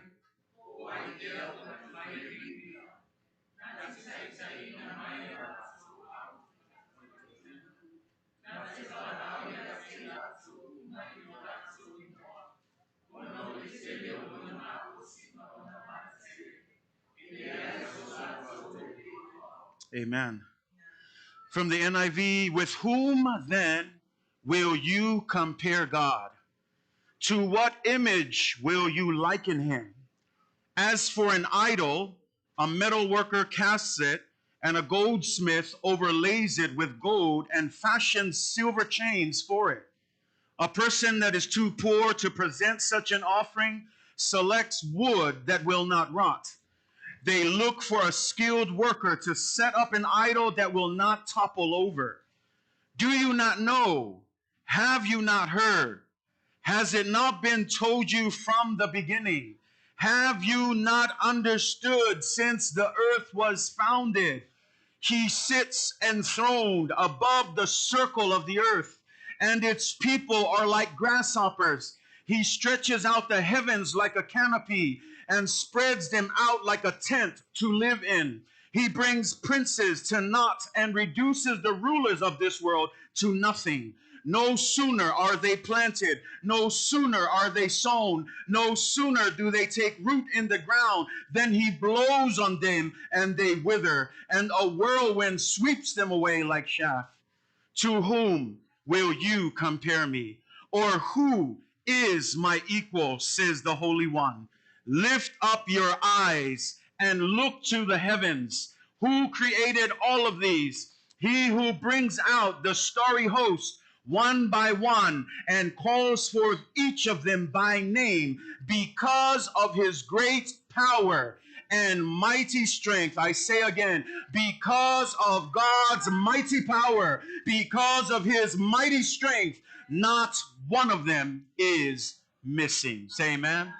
Amen. From the NIV, with whom then will you compare God? To what image will you liken him? As for an idol, a metal worker casts it, and a goldsmith overlays it with gold and fashions silver chains for it. A person that is too poor to present such an offering selects wood that will not rot. They look for a skilled worker to set up an idol that will not topple over. Do you not know? Have you not heard? Has it not been told you from the beginning? Have you not understood since the earth was founded? He sits enthroned above the circle of the earth, and its people are like grasshoppers. He stretches out the heavens like a canopy and spreads them out like a tent to live in. He brings princes to naught and reduces the rulers of this world to nothing. No sooner are they planted, no sooner are they sown, no sooner do they take root in the ground than he blows on them and they wither, and a whirlwind sweeps them away like chaff. To whom will you compare me? Or who is my equal, says the Holy One? Lift up your eyes and look to the heavens. Who created all of these? He who brings out the starry host one by one and calls forth each of them by name because of his great power and mighty strength. I say again, because of God's mighty power, because of his mighty strength, not one of them is missing. Say amen.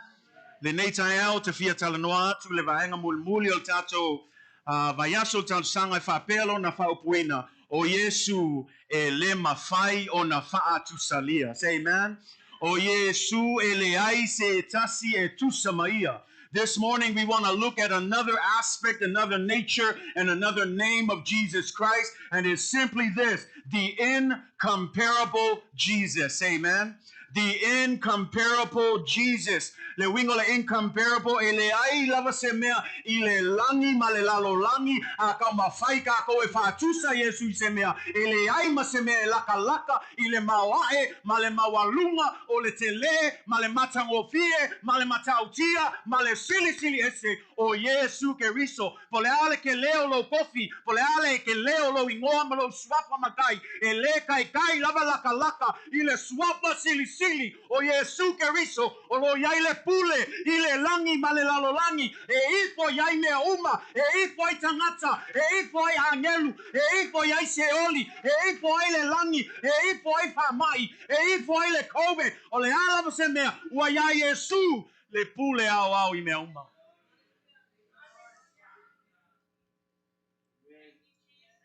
Lenei taeao te fia talanoa atu le vaega mulimuli o le tatou vaiaso o le talosaga e faapea lona faaupuina, O Iesu e le mafai ona faatusalia. Say amen. O Iesu e leai se e tasi e tusa ma ia. This morning we want to look at another aspect, another nature, and another name of Jesus Christ, and it's simply this: the incomparable Jesus. Amen. The incomparable Jesus. Le uiga o le incomparable e leai lava se mea i le lagi ma le lalolagi, a kau mafai kākou e faatusa Iesu i se mea e leai ma se mea e lakalaka i le maoaʻe ma le maualuga o le telē ma le matagofie ma le matautia ma le silisili ese o Iesu Keriso. Po o le a le kelē o lou kofi, po o le a le kelē o lou igoa ma lou suafa matai, e lē kaikai lava lakalaka i le suafa silisili o Iesu Keriso o lo o i ai le pule i le lagi ma le lalolagi, e ifo i ai mea uma, e ifo ai tagata, e ifo ai agelu, e ifo i ai Seoli, e ifo ai le lagi, e ifo ai faamaʻi, e ifo ai le COVID. O le a lava se mea, ua iā Iesu le pule aoao i mea uma.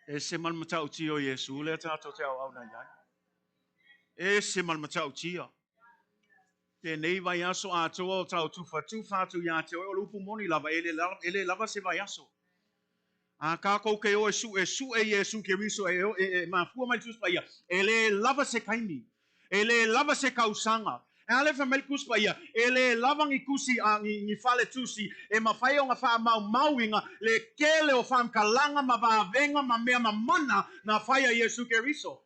Ese ma le matautia o Iesu lea tatou te auauna i ai. Ese ma le matautia. Lenei vaiaso atoa o tau tufatufa atu iā te oe o le upu moni lava, e le, e le lava se vaiaso. A kākou ke o e suʻesuʻe Iesu Keriso e, e, e mafua mai le Tusi Paia, e le lava se taimi. E le lava se tausaga. E ale fai mai le Tusi Paia, e le lava ni tusi a ni, ni fale tusi e mafai ona faamaumauina le tele o faamatalaga ma vavega ma mea mamana na fai a Iesu Keriso.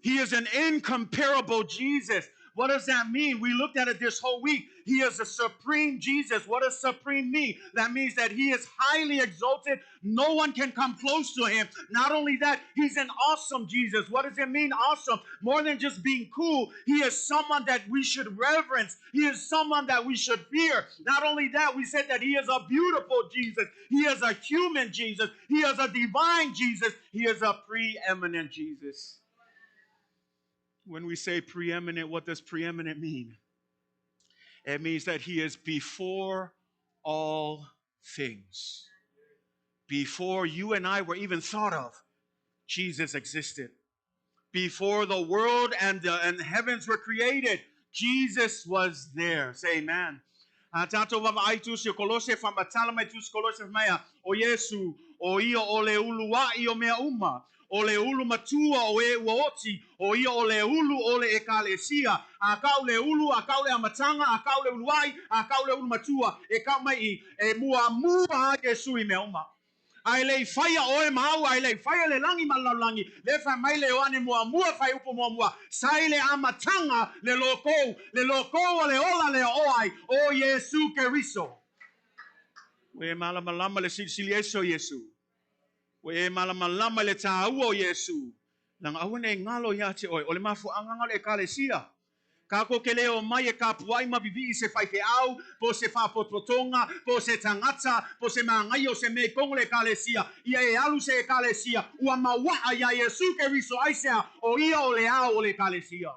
He is an incomparable Jesus. What does that mean? We looked at it this whole week. He is a supreme Jesus. What does supreme mean? That means that he is highly exalted. No one can come close to him. Not only that, he's an awesome Jesus. What does it mean, awesome? More than just being cool, he is someone that we should reverence. He is someone that we should fear. Not only that, we said that he is a beautiful Jesus. He is a human Jesus. He is a divine Jesus. He is a preeminent Jesus. When we say preeminent, what does preeminent mean? It means that he is before all things. Before you and I were even thought of, Jesus existed. Before the world and the and heavens were created, Jesus was there. Say amen. A tatou vaavaai tusi o Kolose faamatala mai tusi Kolose fai mai a o Iesu o ia o le uluaʻi o mea uma, o le ulu matua o e ua oti, o ia o le ulu o le ʻEkalesia, a kau le ulu, a kau le amataga, a kau le uluaʻi, a kau le ulu matua, e kau mai i, e muamua a Iesu i mea uma. A e le i faia ʻoe ma au, a e le i faia le lagi ma le lalolagi, le fai mai le Ioane muamua fai upu muamua, sa i le amataga le lokou, le lokou o le ola lea o ai, ʻo Iesū Keriso. Ua e malamalama i le silisili ese o Iesū. Ua e malamalama i le tāua o Iesū. Leaga aua ne i galo iā te ʻoe, o le mafuaaga o le ʻEkalesia. Kākou ke le omai e kapuaʻi ma viviʻi se faifeau, po o se faapotopotoga, po o se tagata, po o se magaia o se mea i kogo le ʻEkalesia, ia e alu se ʻEkalesia, ua mauaʻa iā Iesū Keriso aisea ʻo ia o le ao o le ʻEkalesia.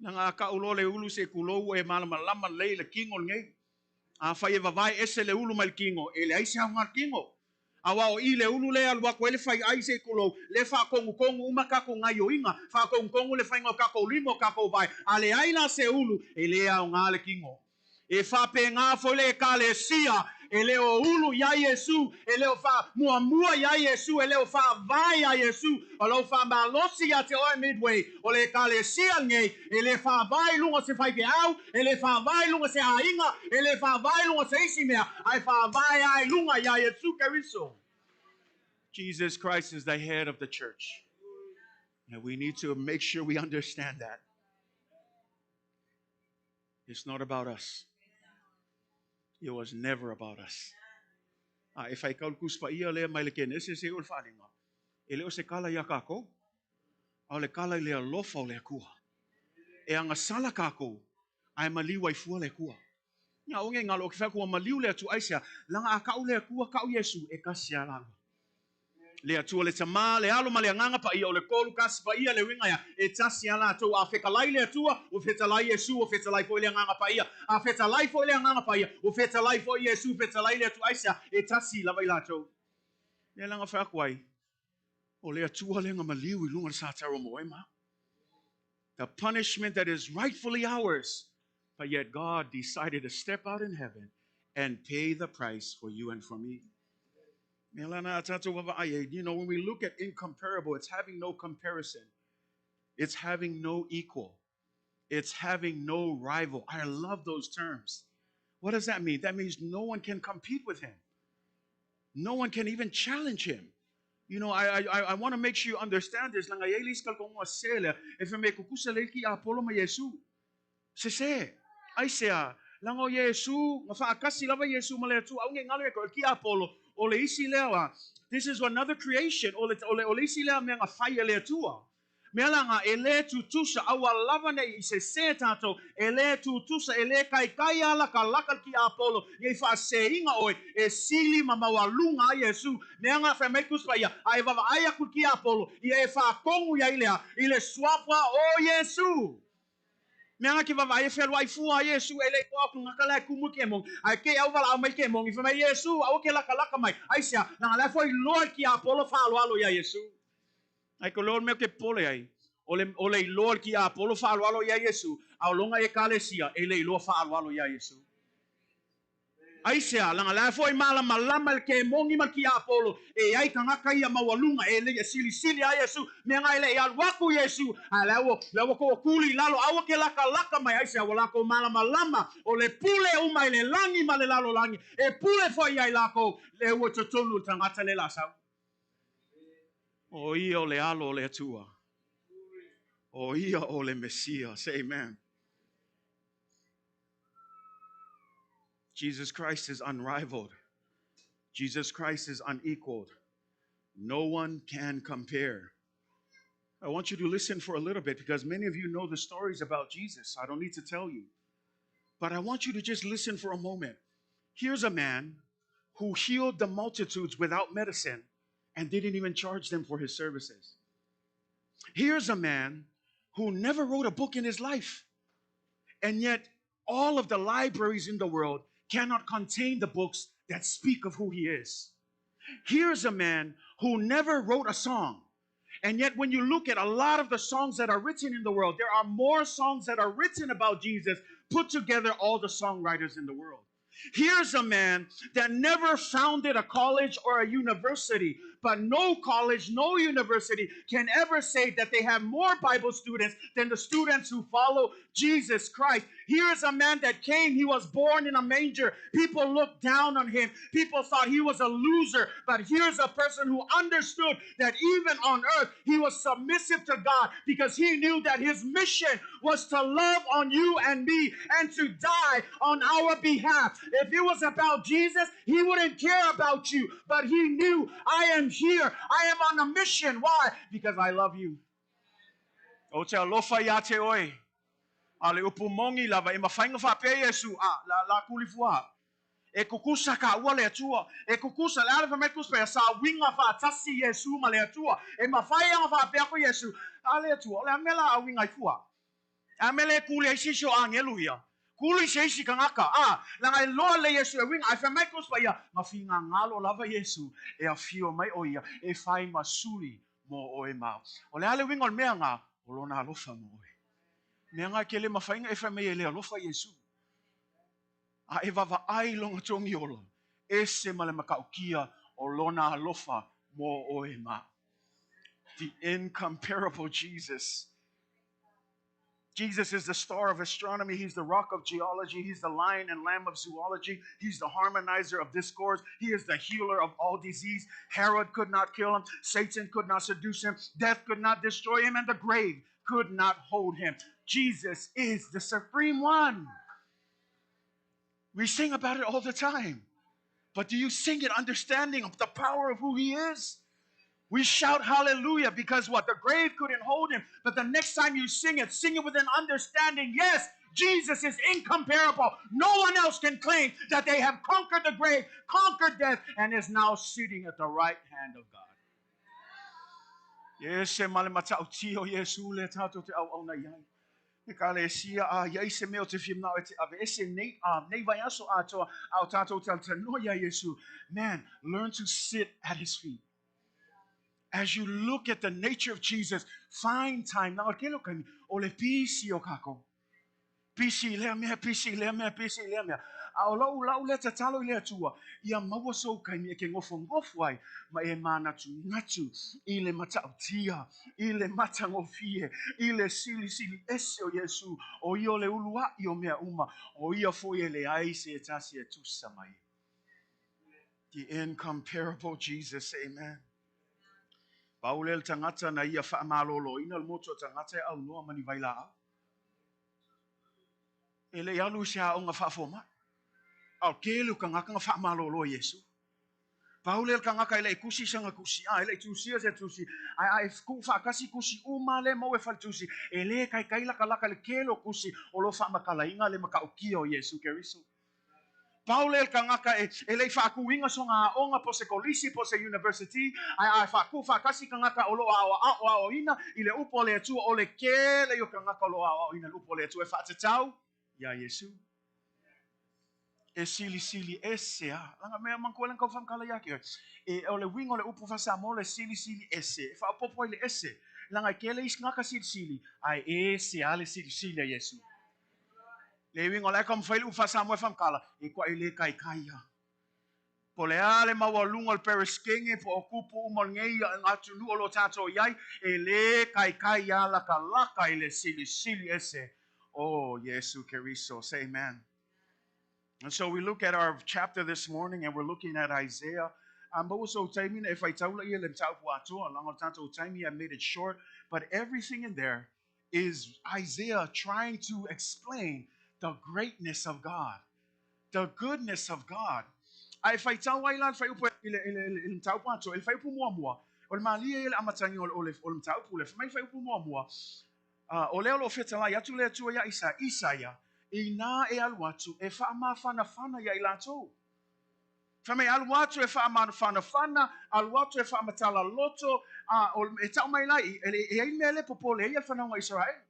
Leaga a kaʻu loa le ulu se kulou e malamalama lelei le kino lenei. Afai e vavae ese le ulu mai le kino, e leai se aoga le kino. Aua o i le ulu lea e alu atu ai le faiai se i tulou, lea e faatonutonu uma tatou gaioiga, faatonutonu le faiga o tatou lima, o tatou vae. A leai la se ulu, e le aoga le tino. E faapena foi le Ekalesia, e le o ulu iā Iesu, e le o faamuamua iā Iesu, e le o faavae iā Iesu. O lou faamalosi ia te oe Midway, o le Ekalesia lenei, e le faavae i luga o se faifeau, e le faavae i luga o se aiga, e le faavae i luga o se isi mea, ae faavae lava i luga iā Iesu Keriso. Jesus Christ is the head of the church. And we need to make sure we understand that. It's not about us. It was never about us. A e faitau le Tusi Paia lea mai le Kenese seia oo i le Faaaliga, e le o se kala iā kākou, a o le kala i le alofa o le Akua. E agasala kākou, ae maliu ai fua le Akua. Ina aua ne i galo, o ke fai atu ua maliu le Atua, aisea? Leaga a kau le Atua, kau Iesu, e tasi a lāua. Le Atua le Tama, le Alo ma le Agaga Paia, o le tolu kasi paia le uiga ea, e tasi a latou. A fetalai le Atua, ua fetalai Iesu, ua fetalai foi le Agaga Paia. A fetalai foi le Agaga Paia, ua fetalai foi Iesu, fetalai le Atua. Aisea? E tasi lava i latou. Lea la na fai atu ai, o le Atua lea na maliu i luga o le sa taro mo oe ma au. The punishment that is rightfully ours, but yet God decided to step out in heaven and pay the price for you and for me. When we look at incomparable, it's having no comparison. It's having no equal. It's having no rival. I love those terms. What does that mean? That means no one can compete with him. No one can even challenge him. I want to make sure you understand this. Langa iai le isi kalkonga se lea, e fai mai e tutusa lelei ki Apolo ma Iesu. Sese, aisea, langa o Iesu, na faatasi lava Iesu ma le Atua, aua ne i galo ia te oe, ki Apolo, o le isi lea wa, this is another creation, o le, o le, o le isi lea mea na fai e le Atua. Mea la nga, e le tutusa, aua lava nei i sese tatou, e le tutusa, e le kaikai ala ka laka ki Apolo, nei faaseiga oe, e sili ma maualuga ai Iesu. Mea nga fai mai Tusi Paia, a e vaavaai aku ki Apolo, ia e faatonu iai lea, i le suafa o Iesu. Mea nga ke vaavaai e fealuai fua ai Iesu, e le iloa atu nga ka la e kumu i ke mongi, ae ke au valaau mai ke mongi, fai mai Iesu, aua ke lakalaka mai, aisea, langa la e foi loa ki Apolo faaaloalo ia Iesu. Ai ko leo le mea ke popole ai, o le, o le iloa le ki Apolo faaaloalo ia Iesu, a o longa Ekalesia e le iloa faaaloalo ia Iesu. Aisea, langa la foi malamalama le kemongi ma le kiapolo, e ai tagata ia maualuga, e le silisili a Iesu, mea nga e le i alu aku Iesu, a la ua, la ua ko kuli i lalo, aua ke lakalaka mai, aisea, ua lakou malamalama, o le pule uma i le lagi ma le lalolagi, e pule foi ia i lakou, le ua totonu le tagata le la sau. O ia o le alo o le Atua. O ia o le Mesia. Say amen. Jesus Christ is unrivaled. Jesus Christ is unequaled. No one can compare. I want you to listen for a little bit because many of you know the stories about Jesus. I don't need to tell you. But I want you to just listen for a moment. Here's a man who healed the multitudes without medicine and didn't even charge them for his services. Here's a man who never wrote a book in his life, and yet all of the libraries in the world cannot contain the books that speak of who he is. Here's a man who never wrote a song, and yet when you look at a lot of the songs that are written in the world, there are more songs that are written about Jesus put together all the songwriters in the world. Here's a man that never founded a college or a university, but no college, no university can ever say that they have more Bible students than the students who follow Jesus Christ. Here's a man that came, he was born in a manger. People looked down on him. People thought he was a loser. But here's a person who understood that even on earth, he was submissive to God because he knew that his mission was to love on you and me and to die on our behalf. If it was about Jesus, he wouldn't care about you. But he knew, I am here. I am on a mission. Why? Because I love you. O te alofa ia te oe. A le upu moni lava, e mafai ona faapea Iesu, a, la, la kuli fua. E tutusa ka ua le Atua. E tutusa, le a le fai mai Tusi Paia, sa uiga faatasi Iesu ma le Atua. E mafai ona faapea atu Iesu, a le Atua, o le a mea la a uiga ai fua? A mea le kuli ai se isi o agelu ia. Kulu i se isi tagata, a, leaga e iloa lelei e Iesu e uiga, ae fai mai Tusi Paia, na finagalo lava Iesu e afio mai o ia e fai ma suli mo oe ma au. O le a le uiga o le mea na? O lona alofa mo oe. Mea na e ke le mafai ona e fai mai e le alofa Iesu. A e vaavaai i lona togi ola, ese ma le matautia o lona alofa mo oe ma au. The incomparable Jesus. Jesus is the star of astronomy. He's the rock of geology. He's the lion and lamb of zoology. He's the harmonizer of discords. He is the healer of all disease. Herod could not kill him. Satan could not seduce him. Death could not destroy him. And the grave could not hold him. Jesus is the supreme one. We sing about it all the time. But do you sing it understanding of the power of who he is? We shout hallelujah because what? The grave couldn't hold him. But the next time you sing it with an understanding. Yes, Jesus is incomparable. No one else can claim that they have conquered the grave, conquered death, and is now sitting at the right hand of God. Yes, e male matautia o Iesu le tātou te auauna i ai. E ekalesia a i ai se mea o te fia manao e te aveese nei, a nei vaiaso atoa a o tātou talatalanoa iā Iesu. Man, learn to sit at his feet. As you look at the nature of Jesus, find time. Na o le kēlā o kaimi, o le pisi o kākou. Pisi i lea mea, pisi i lea mea, pisi i lea mea. A o lou, lau lea tatalo i le Atua, ia maua sou kaimi e ke nofonofo ai ma e mānatunatu i le matautia, i le matagofie, i le silisili ese o Iesu, o ia o le ulua'i o mea uma, o ia foi e leai se tasi e tusa ma ia. The incomparable Jesus, amen. Pau lea le tagata na ia faamaloloina le motu o tagata e aunoa ma ni vailaau. E le i alu i se aoga faafomai. A o tele o tagata na faamalolo e Iesu. Pau lea le tagata e le i tusi sana tusi, a e le i tusia se tusi, ae a e tuu faatasi tusi uma lea e maua e faletusi, e le taitai latalata le tele o tusi o lo o faamatalaina le matautia o Iesu Keriso. Pau lea le tagata e, e le i faatuina sona aoga po o se kolisi po o se university, ae a e faatu faatasi tagata o lo o aoaoina i le upu a le Atua, o le tele ia o tagata o lo o aoaoina i le upu a le Atua e faatatau iā Iesu. E silisili ese a. Leaga mea manatua lea na tau faamatala ia te oe. E, o le uiga o le upu faa-Samoa o le silisili ese, e faaopoopo ai le ese. Leaga e tele isi tagata silisili, ae ese lava le silisili a Iesu. Le uiga o le a e taumafai le upu faa-Samoa e faamatala, e toai le taitai a. Po o le a le maualuga o le Peresetene po o tupu uma o lenei atunuu o lo o tatou i ai, e le taitai a latalata i le silisili ese o Iesu Keriso. Say amen. And so we look at our chapter this morning and we're looking at Isaiah. A maua sou taimi na e faitau laia le mataupu atoa, leaga o le tatou taimi I made it short, but everything in there is Isaiah trying to explain the greatness of God, the goodness of God. A e faitau ai la le fuaiupu i le, i le, i le mataupu atoa, i le fuaiupu muamua, o le malie ia le amataga o le, o le, o le mataupu lea. Fai mai le fuaiupu muamua, o lea o lo o fetalai atu le Atua iā Isa, Isaia, inā e alu atu e faamafanafana iā i latou. Fai mai, alu atu e faamafanafana, alu atu e faamatala loto, a o, e tau mai la i, e, e ai le mea lea e popole ai le fanauga a Isaraelu.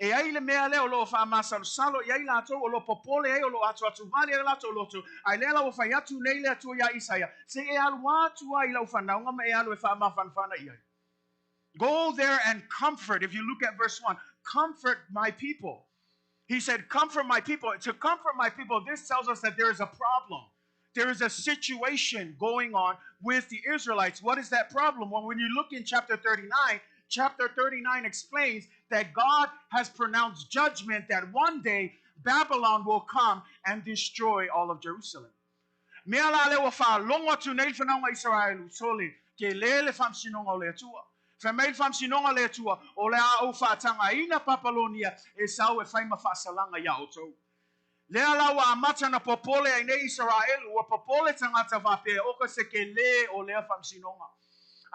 E ai le mea lea o lo o faamasalosalo i ai latou, o lo o popole ai, o lo o atuatuvale ai latou loto, a i lea la ua fai atu nei le Atua iā Isaia, se i e alu atu ai i lau fanauga ma e alu e faamafanafana i ai. Go there and comfort. If you look at verse 1, comfort my people. He said, comfort my people. To comfort my people, this tells us that there is a problem. There is a situation going on with the Israelites. What is that problem? Well, when you look in chapter 39, chapter 39 explains that God has pronounced judgment that one day Babylon will come and destroy all of Jerusalem. Mea la lea ua faalogo atu nei le fanauga Isaraelu, sole, ke lē le faamasinoga o le Atua. Fai mai le faamasinoga a le Atua, o le a ou faatagaina Papalonia e sau e fai ma faasalaga iā outou. Lea la ua amata na popole ai nei Isaraelu, ua popole tagata faapea oka se ke lē o lea faamasinoga.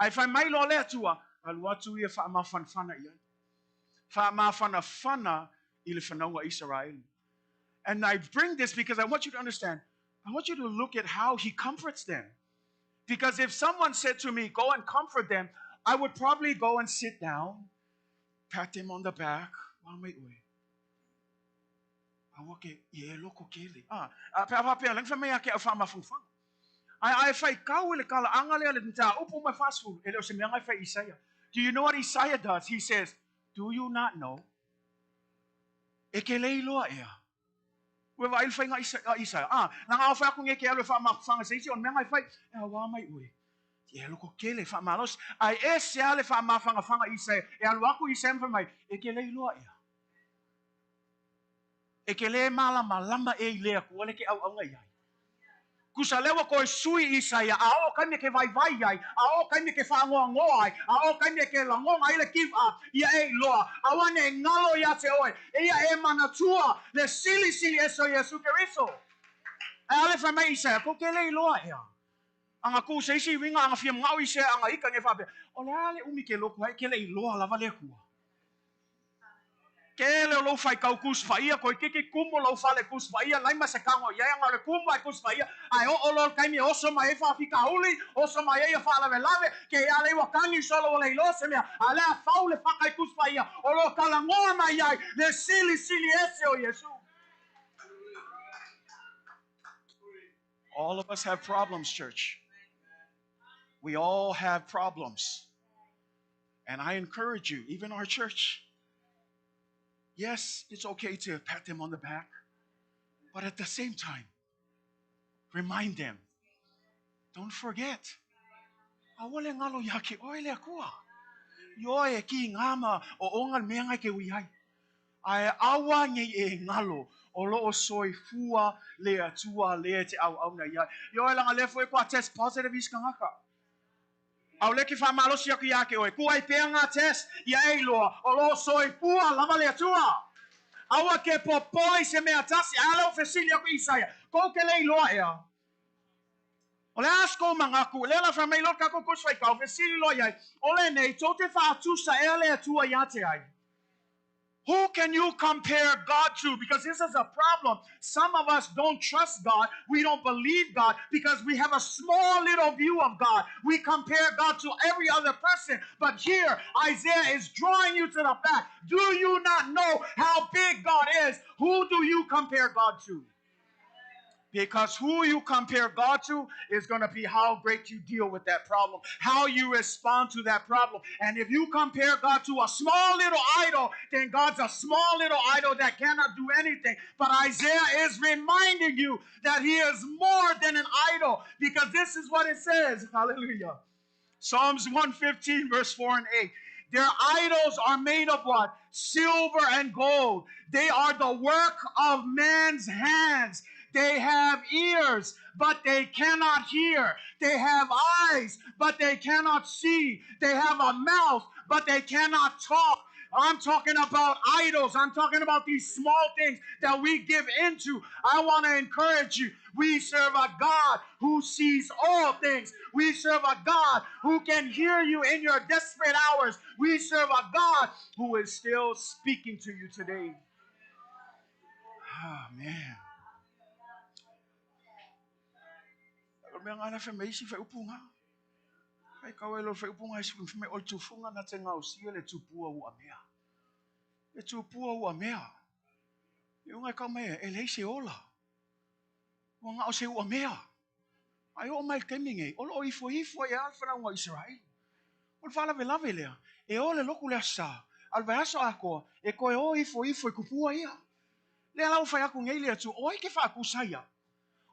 Ae fai mai loa le Atua, alu atu ia faamafanafana i ai. Faamafanafana i le fanauga Isaraelu. And I bring this because I want you to understand, I want you to look at how he comforts them. Because if someone said to me, go and comfort them, I would probably go and sit down, pat them on the back. Aua ke ia e loko kele. A, a pe a faapea lea na fai mai ia te au faamafanafana. Ae a e faitau i le talaaga lea le mataupu ma le 40, e le o se mea na e fai i Isaia. Do you know what Isaiah does? He says, Do you not know? E ke le iloa ea. Ua vaai le faiga a Isaia. A, na gao fai aku nei ke alu e faamafafanga se isi, o le mea na e fai, e auā mai oe. E loko kele, faamalosi. Ae ese lava le faamafangafanga i Isaia. E alu aku Isaia ma fai mai, e ke le iloa ea. E ke lē mālamalama ē i le Akua le ke ʻauʻauga iai. Kusa lea ua koe sui Isaia, a o kaime ke vaivai ai, a o kaime ke faangoangoa ai, a o kaime ke lagoga ai le give up ia e iloa, auane e ngalo ia te oe, eia e manatua le silisili ese o Iesu Keriso. Ae ale fai mai Isaia, Kou ke le iloa ea. Aga ku se isi uiga aga fia manaʻo Isaia aga ika nei faapea, O le a le umi ke loku ai ke le iloa lava le Akua. Kele o lou faitau kus paia, koe kiki kumu lou fale kus paia, lai ma se kago i ai, anga o le kumu ae kus paia, ae oo loa le taimi e oso mai ai faafitauli, oso mai ai ia faalavelave, ke ia lei ua kagi solo ua le iloa se mea, a o le a fau le faka i kus paia, o lo o talanoa mai ai le silisili ese o Iesu. All of us have problems, church. We all have problems. And I encourage you, even our church, yes, it's okay to pat them on the back, but at the same time, remind them, don't forget. Aole ngalo ia ke oe le akua. Ioe e ki ngā ma o onga mea ngai ke ui ai. Ae aua nei e ngalo o loo soifua le Atua le te auauna iai. Ioe langa le foe kua test positive isi kangaka. Aole ke faamalosi aku ia te oe. Kuai pea ngā test ia e iloa o loo soifua lava le Atua. Aua ke popole i se mea tasi. Ae ale o fesili aku Isaia, Kou ke le iloa ea? O le a se kou manatu, lea la fai mai loa le tatou kosi faitau, fesili loa iai, O lenei, tou te faatusa ea le Atua ia te ai? Who can you compare God to? Because this is a problem. Some of us don't trust God. We don't believe God because we have a small little view of God. We compare God to every other person. But here, Isaiah is drawing you to the fact. Do you not know how big God is? Who do you compare God to? Because who you compare God to is going to be how great you deal with that problem, how you respond to that problem. And if you compare God to a small little idol, then God's a small little idol that cannot do anything. But Isaiah is reminding you that he is more than an idol, because this is what it says. Hallelujah. Psalms 115, verse 4 and 8. Their idols are made of what? Silver and gold. They are the work of man's hands. They have ears, but they cannot hear. They have eyes, but they cannot see. They have a mouth, but they cannot talk. I'm talking about idols. I'm talking about these small things that we give into. I want to encourage you. We serve a God who sees all things. We serve a God who can hear you in your desperate hours. We serve a God who is still speaking to you today. Ah, man. O mea ngā whai mai isi whai upu ngā. Whai kau e lo whai upu ngā isi whai mai o le tufunga na te ngau sia le tupua ua mea. Le tupua ua mea. I unga e kau mai e lei se ola. Ua ngao se ua mea. Ai o mai le taimi nei, o loo ifo ifo ai a le whanau o Israel. O le faalavelave lea, e o le loku le aso sa, a o le vaiaso atoa, e toe o ifo ifo i kupua ia. Lea la ua fai atu nei le Atua, o ai ke faakusa ia?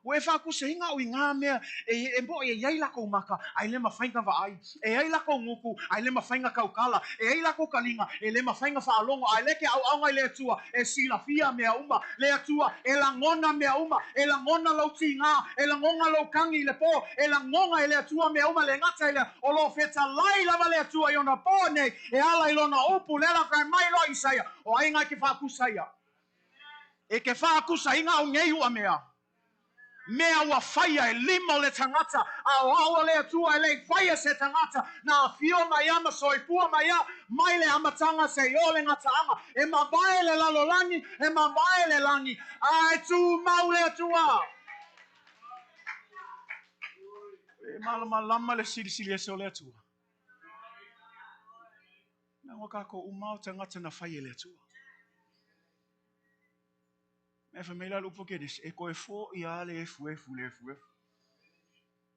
Ua e faakusaina au i ngā mea e, e moe e iai lakou maka, ae le mafai na vaai. E ai lakou gutu, ae le mafai na tautala. E ai lakou kaliga, e le mafai na faalogo. Ae le ke auauna i le Atua, e silafia mea uma. Le Atua, e lagona mea uma. E lagona lou tigā, e lagona lou kagi i le pō. E lagona e le Atua mea uma le gata i lea. O loo fetalai lava le Atua i ona pō nei, e ala i lona upu. Lea la fai mai loa Isaia, o ai nga ke faakusa ia? E ke faakusaina au nei ua mea. Mea ua faia e lima o le tagata, a o au a le Atua e le i faia se tagata, na afio mai a ma soifua mai a, mai le amataga seia oo le gataaga. E mavae le lalolagi, e mavae le lagi, a e tumau le Atua. E malamalama le silisili ese o le Atua. Na ua kākou uma o tagata na fai e le Atua. Me fa mai la le upu o Kenesi, e koe fo'i a le efuefu le efuefu.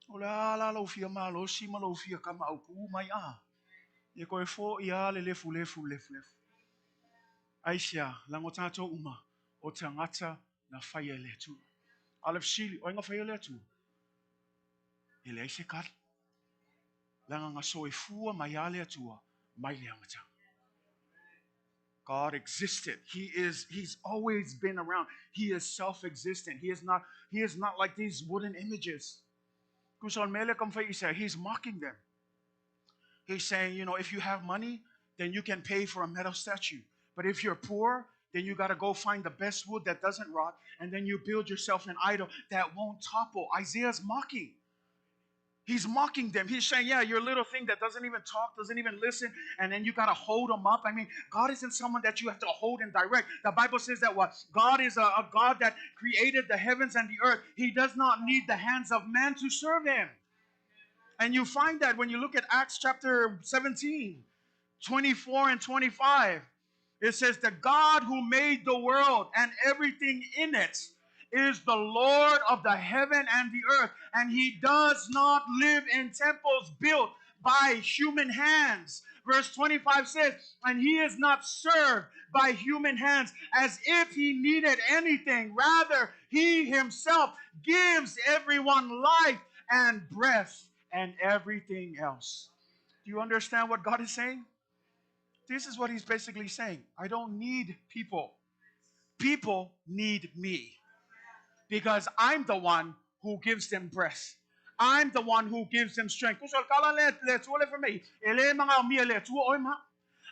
O le a la lou fia malosi ma lou fia kamaʻaupu mai a? E koe fo'i a le lefulefu le lefulefu. Aisea, laga o tatou uma, o tagata na faia e le Atua. A o le fesili, o ai na faia le Atua? E leai se tali. Leaga na soifua mai a le Atua mai le amataga. God existed. He is he's always been around. He is self-existent. He is not he is not like these wooden images. He's mocking them. He's saying, you know, if you have money, then you can pay for a metal statue. But if you're poor, then you got to go find the best wood that doesn't rot, and then you build yourself an idol that won't topple. Isaiah's mocking. He's mocking them. He's saying, yeah, your little thing that doesn't even talk, doesn't even listen, and then you got to hold them up. I mean, God isn't someone that you have to hold and direct. The Bible says that what? God is a, a God that created the heavens and the earth. He does not need the hands of man to serve him. And you find that when you look at Acts chapter 17, 24 and 25. It says, The God who made the world and everything in it is the Lord of the heaven and the earth, and he does not live in temples built by human hands. Verse 25 says, And he is not served by human hands as if he needed anything. Rather, he himself gives everyone life and breath and everything else. Do you understand what God is saying? This is what he's basically saying. I don't need people. People need me because I'm the one who gives them breath. I'm the one who gives them strength. Kusa kala le le tua le for E le manga mi le tua oi ma.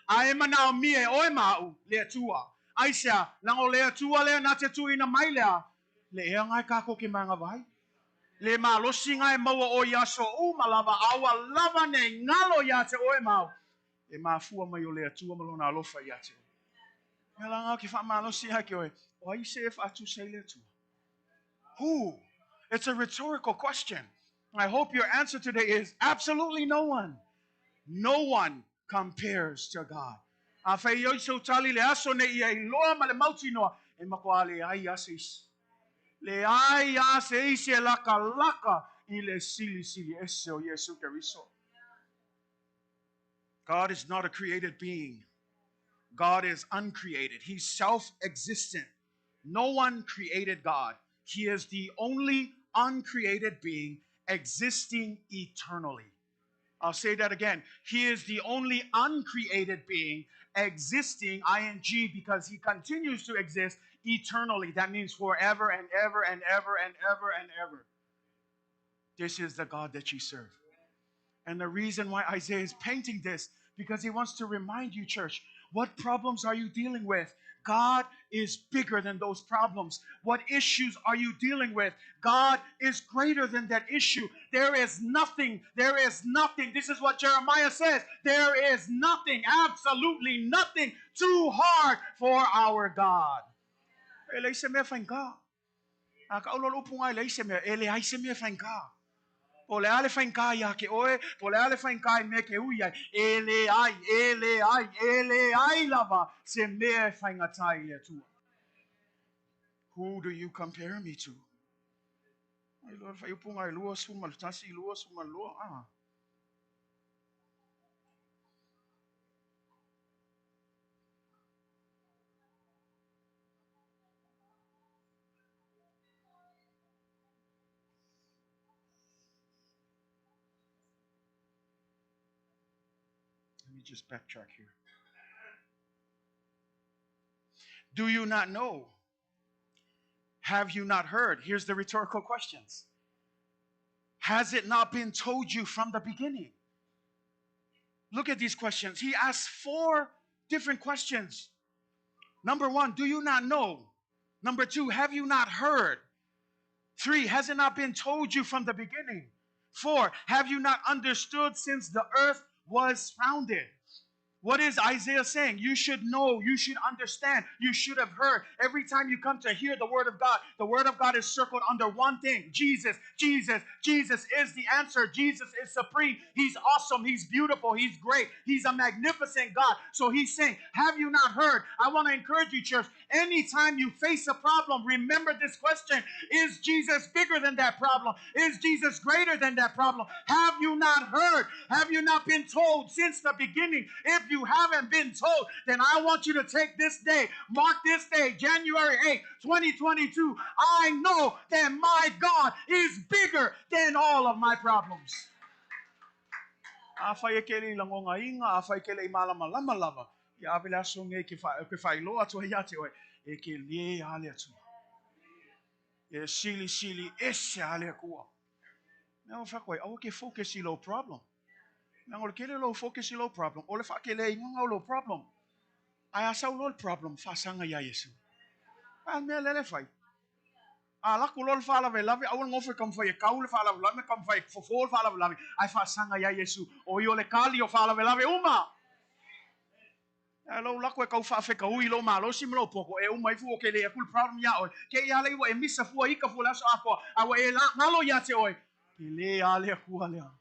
Ai mana mi e oi ma u le tua. Ai sia lango le tua le na te tu ina mai lea. Le ea ngai ka ko ke manga vai. Le malosi ngai maua o ia so u malava aua lava ne ngalo ia te oi mau. E mafua mai o le Atua ma lona alofa ia te oe. Mea la ngā ki whaamalosi ha ki oe, o ai se e whaatu se le Atua? Who? It's a rhetorical question. I hope your answer today is absolutely no one. No one compares to God. A whai ioi sau tali le aso nei ia i loa ma le mauti noa, e makoa le ai a se isi. Le ai a se isi e laka laka i le sili sili ese o Iesu Keriso. God is not a created being. God is uncreated. He's self existent. No one created God. He is the only uncreated being existing eternally. I'll say that again. He is the only uncreated being existing, ing, because he continues to exist eternally. That means forever and ever and ever and ever and ever. This is the God that you serve. And the reason why Isaiah is painting this, because he wants to remind you, church, what problems are you dealing with? God is bigger than those problems. What issues are you dealing with? God is greater than that issue. There is nothing. There is nothing. This is what Jeremiah says. There is nothing, absolutely nothing too hard for our God. E leai se mea faigā. A ka ulo upu ngai leai se mea, e leai se mea faigā. Po le a le faigā ia ke oe, po le a le faigā i mea ke ui ai, e leai, e leai, e leai lava se mea e faigata i le Atua. Who do you compare me to? Ai loa le faaiupu ngai 21, 22, ah. Let me just backtrack here. Do you not know? Have you not heard? Here's the rhetorical questions. Has it not been told you from the beginning? Look at these questions. He asks four different questions. Number one, do you not know? Number two, have you not heard? Three, has it not been told you from the beginning? Four, have you not understood since the earth was founded? What is Isaiah saying? You should know, you should understand, you should have heard. Every time you come to hear the word of God, the word of God is circled under one thing Jesus, Jesus, Jesus is the answer. Jesus is supreme. He's awesome. He's beautiful. He's great. He's a magnificent God. So he's saying, Have you not heard? I want to encourage you, church. Anytime you face a problem, remember this question Is Jesus bigger than that problem? Is Jesus greater than that problem? Have you not heard? Have you not been told since the beginning? If you haven't been told, then I want you to take this day, mark this day, January 8, 2022. I know that my God is bigger than all of my problems. Afai e ke le i langonga inga, afai ke le i malama lama lava, ia ave le aso nei ke wha, ke whailoa atu ai ia te oe, e ke le a le atua. E sili sili ese a le akua. Mea o whakoe, aua ke focus i lou problem. Mea ngole kele lou focus i lou problem, o le whaakele i nganga o lou problem. Ai a sau lo le problem, whaasanga ia Yesu. A mea lele whai. A laku lo le whaalave lave, aua le ngofo e kamwhai e kau le whaalave lave, kamwhai e fofo le whaalave lave, ai whaasanga ia Yesu, o i o le kali o whaalave lave uma. E lou lako e kau whaawheka ui lo malosi ma lou poko, e uma ifu o ke le aku le problem ia oe. Ke ia le iwa e misa fua ika fua le aso akoa, a ua e la, ngalo ia te oe. Ke le a le akua lea.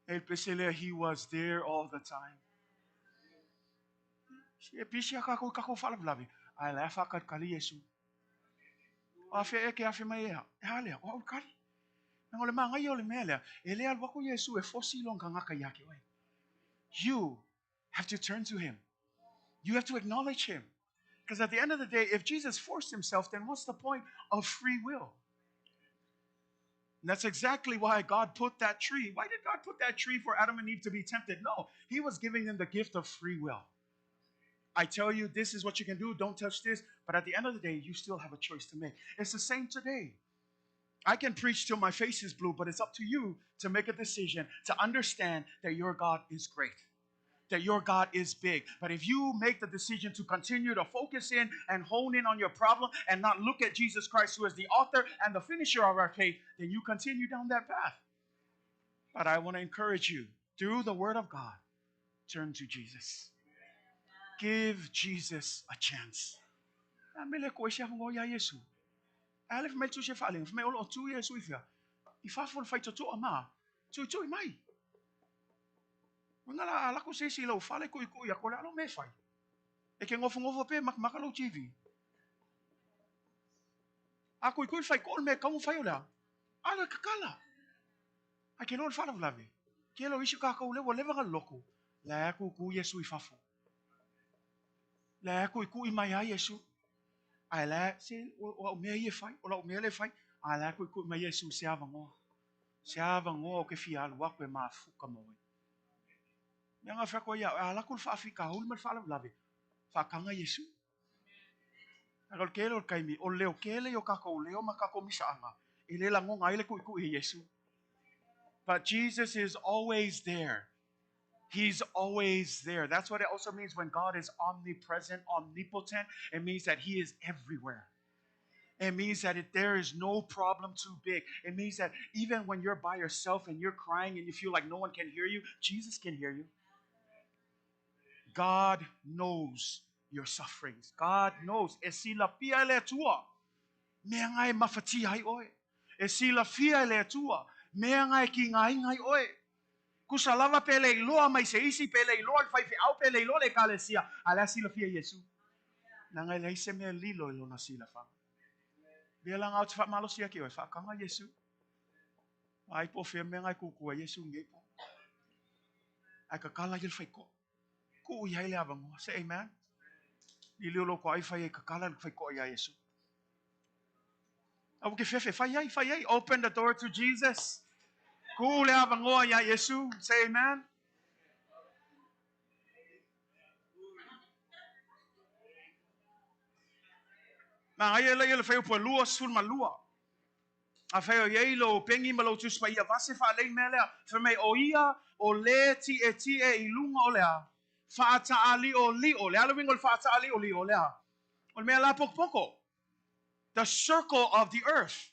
E pese lea, he was there all the time. Si e pisi a kako i kako whalavelave, ai la e whakatkali Yesu. O a whea e ke awhe mai ea, e ha lea, o au kali. Nanga o le maangai o le mea lea, e le alu aku Yesu e fosi longa ngaka ia ke oe. You have to turn to him. You have to acknowledge him. Because at the end of the day, if Jesus forced himself, then what's the point of free will? And that's exactly why God put that tree. Why did God put that tree for Adam and Eve to be tempted? No, he was giving them the gift of free will. I tell you, this is what you can do. Don't touch this. But at the end of the day, you still have a choice to make. It's the same today. I can preach till my face is blue, but it's up to you to make a decision to understand that your God is great, that your God is big. But if you make the decision to continue to focus in and hone in on your problem and not look at Jesus Christ, who is the author and the finisher of our faith, then you continue down that path. But I want to encourage you through the Word of God, turn to Jesus. Give Jesus a chance. A mele ko ese afongo ia Yesu. A le mai tu se whaale, mai olo tu Yesu i whia. I whafo le whaitotoa mā, tui tui mai. Ngala a lako se isi lau fale kui kui a kole alo me whai. E ke ngofo ngofo pe mak maka lau TV. A kui kui whai ko me kamu whai o lea. Ala kakala. A ke lo le whala vlave. Ke lo isu kākau lewa lewa nga loko. La aku ku Yesu i fafo. La aku i ku i mai a Yesu. Ai la se o o mea ia whai, o lau mea le whai. A la aku i ku i mai Yesu se avangoa. Se avangoa o ke fia alu aku e mafuka mo e. Mea ngā whako ia, a lako le whaafika huli ma le whaalavelave. Whaakanga Yesu. A o le kele o le kaimi, o leo kele i o kākou leo ma kākou misaanga. E le langonga ai le kui kui e Yesu. But Jesus is always there. He's always there. That's what it also means when God is omnipresent, omnipotent. It means that He is everywhere. It means that if there is no problem too big. It means that even when you're by yourself and you're crying and you feel like no one can hear you, Jesus can hear you. God knows your sufferings. God knows. E silafia e le Atua. Mea ngai mafatia ai oe. E silafia e le Atua. Mea ngai ki ngai ngai oe. Kusa lava pe le iloa mai se isi, pe le iloa le faifeau, pe le iloa le ekalesia, a le a silafia Iesu. Na ngai leai se mea lilo i lona silafaga. Mea la ngao te whaamalosi ake oe, whaakanga Iesu. Ai po whea mea ngai kukua Iesu ngei po. Ai ka kala i le whaiko. Ku i haile avangoa. Say amen. I leo lo ko ai whai e ka kala le whaiko ia Iesu. Awa ke whewhe, whai ai, whai ai. Open the door to Jesus. Ku le avangoa ia Iesu. Say amen. Na ai ele ele whai po lua sul malua. A whai o iei lo pengi ma lo tuspa ia vase wha lei mea lea. Wha mei o ia o le ti e ti e i lunga o lea. Whaata ali o li o lea. Le wingo le whaata ali o li o lea. O le mea la poko poko. The circle of the earth.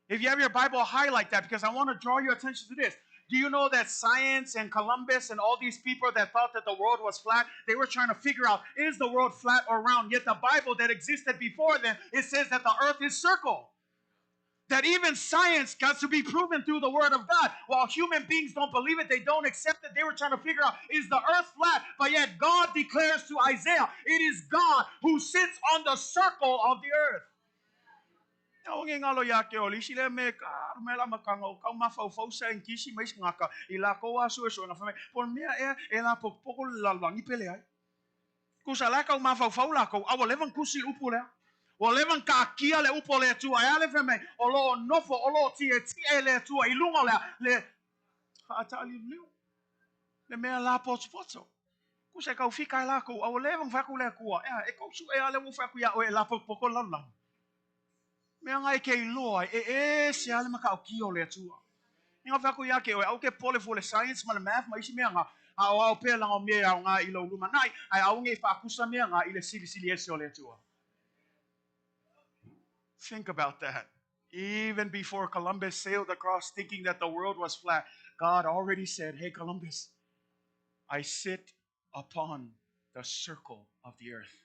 If you have your Bible, highlight that because I want to draw your attention to this. Do you know that science and Columbus and all these people that thought that the world was flat, they were trying to figure out, is the world flat or round? Yet the Bible that existed before then, it says that the earth is circle. That even science got to be proven through the word of God. While human beings don't believe it, they don't accept it. They were trying to figure out, is the earth flat? But yet God declares to Isaiah, it is God who sits on the circle of the earth. Ua leva ona kaakia le upu o le Atua e a le fai mai, o lo o nofo, o lo o tietie le Atua i luga o le a, le faataaliuliu, le mea lapotopoto. Kusa e kau fika ai lakou, a ua leva ona fai atu le Atua, ea, e kau sue a lea ua ou fai atu iā oe e lapotopoto le lalolagi. Mea nga e ke iloa ai, e ese a le matautia o le Atua. Ina fai atu ia te oe, aua ke popole fua le science ma le math ma isi mea nga, a o ao pea laga o mea e aoga i lou lumanai, ae aua nei faakusa mea nga i le silisili ese o le Atua. Think about that. Even before Columbus sailed across thinking that the world was flat, God already said, Hey, Columbus, I sit upon the circle of the earth.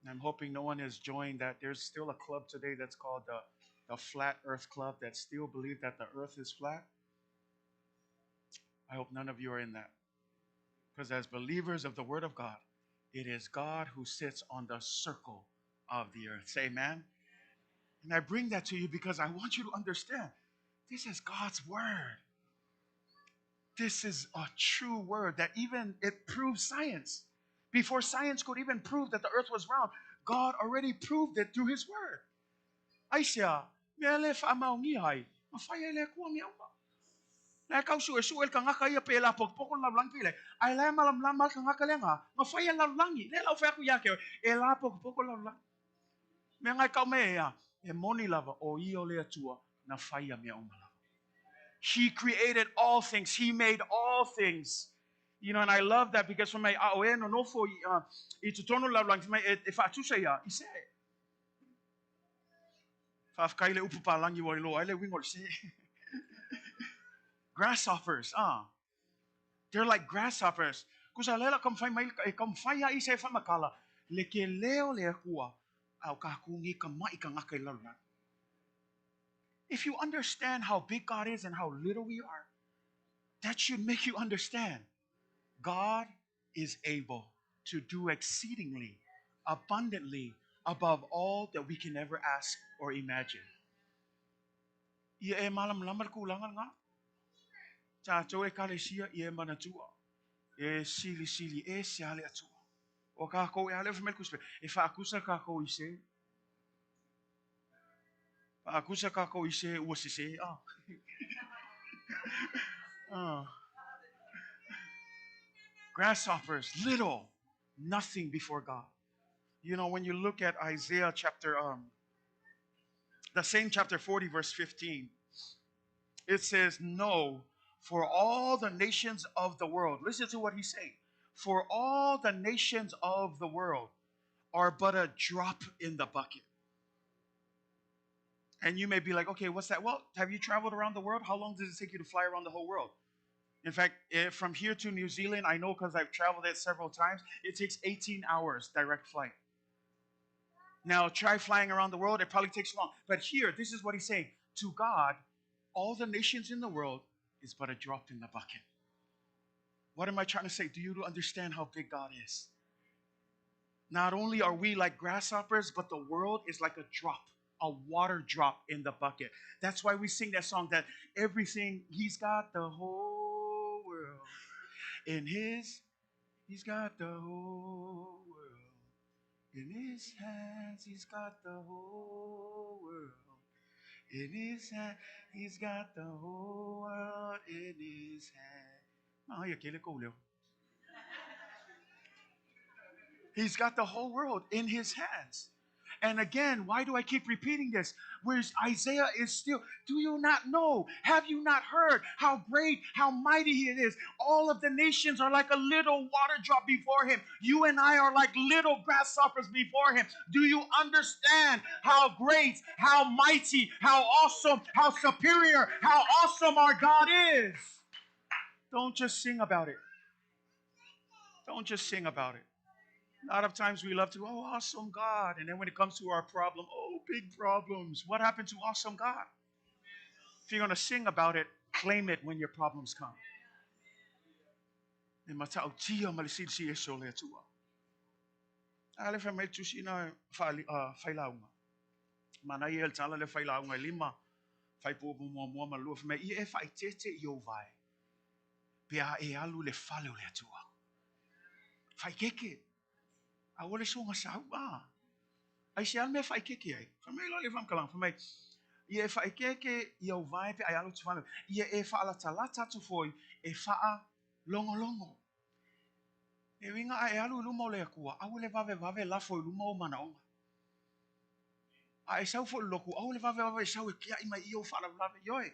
And I'm hoping no one has joined that. There's still a club today that's called the Flat Earth Club that still believe that the earth is flat. I hope none of you are in that. Because as believers of the Word of God, it is God who sits on the circle of the earth. Say amen. And I bring that to you because I want you to understand this is God's Word. This is a true word that even it proves science. Before science could even prove that the earth was round, God already proved it through His Word. Aisea, mea le faamaonia ai, ma fai ai le Atua mea uma. Na e kau suesue le tagata ia pe lapokopoko le lalolagi pe leai, ae la e malamalama lava le tagata lea na, na faia le lalolagi. Lea la ua fai atu ia te oe, e lapokopoko le lalolagi. Mea na e kau mai ai a, e moni lava o ia o le Atua na faia mea uma lava. He created all things. He made all things. You know, and I love that because fai mai, a o e nonofo i, uh, i totonu o le lalolagi, fai mai, e, e faatusa ia, i se. Faafetai le upu palagi ua iloa ai le uiga o le se. Grasshoppers, ah. They're like grasshoppers. Kusa lela ka mawhai mai, e ka mawhai a isa e whamakala, le ke leo le akua, a o ka kungi ka mai ka ngaka i lalolagi. If you understand how big God is and how little we are, that should make you understand God is able to do exceedingly, abundantly, above all that we can ever ask or imagine. Ia e malamalama le kulaga lena. Tatou Ekalesia, ia e manatua, e silisili ese lava le Atua. O kakou e ale fai mai le Tusi e faakusa kakou i se faakusa kakou i se ua sese ah. Ah. Grasshoppers, little, nothing before God. You know, when you look at Isaiah chapter, the same chapter 40, verse 15, it says, No, for all the nations of the world. Listen to what he's saying. For all the nations of the world are but a drop in the bucket. And you may be like, okay, what's that? Well, have you traveled around the world? How long does it take you to fly around the whole world? In fact, from here to New Zealand, I know because I've traveled it several times, it takes 18 hours direct flight. Now, try flying around the world, it probably takes long. But here, this is what he's saying. To God, all the nations in the world is but a drop in the bucket. What am I trying to say? Do you understand how big God is? Not only are we like grasshoppers, but the world is like a drop, a water drop in the bucket. That's why we sing that song that everything, he's got the whole world in his, he's got the whole world in his hands, he's got the whole world in his hand, he's got the whole world in his hand. He's got the whole world in his hands. And again, why do I keep repeating this? Whereas Isaiah is still, do you not know? Have you not heard how great, how mighty he is? All of the nations are like a little water drop before him. You and I are like little grasshoppers before him. Do you understand how great, how mighty, how awesome, how superior, how awesome our God is? Don't just sing about it. Don't just sing about it. A lot of times we love to, oh, awesome God. And then when it comes to our problem, oh, big problems. What happened to awesome God? If you're going to sing about it, claim it when your problems come. E matautia ma le silisili ese o le Atua. A le fai mai tusi na failauga. Mana ia le tala le failauga e lima. Fai po mua mua ma lua. Fai mai ia e faaeteete i ou vae. Pe a e alu i le fale o le Atua. Faaeteete. Aua le soga sau. Ah. Aisea le mea e faaeteete ai. Fai mai loa le faamatalaga. Fai mai, ia e faaeteete i ou vae pe a e alu i le fale. Ia e faalatalata atu foi e faalogologo. E uiga a e alu i luma o le Atua, aua le vavevave lafo i luma ou manaoga. A e sau foi i le lotu, aua le vavevave e sau e kiaʻi mai i ou faalavelave. Ioe.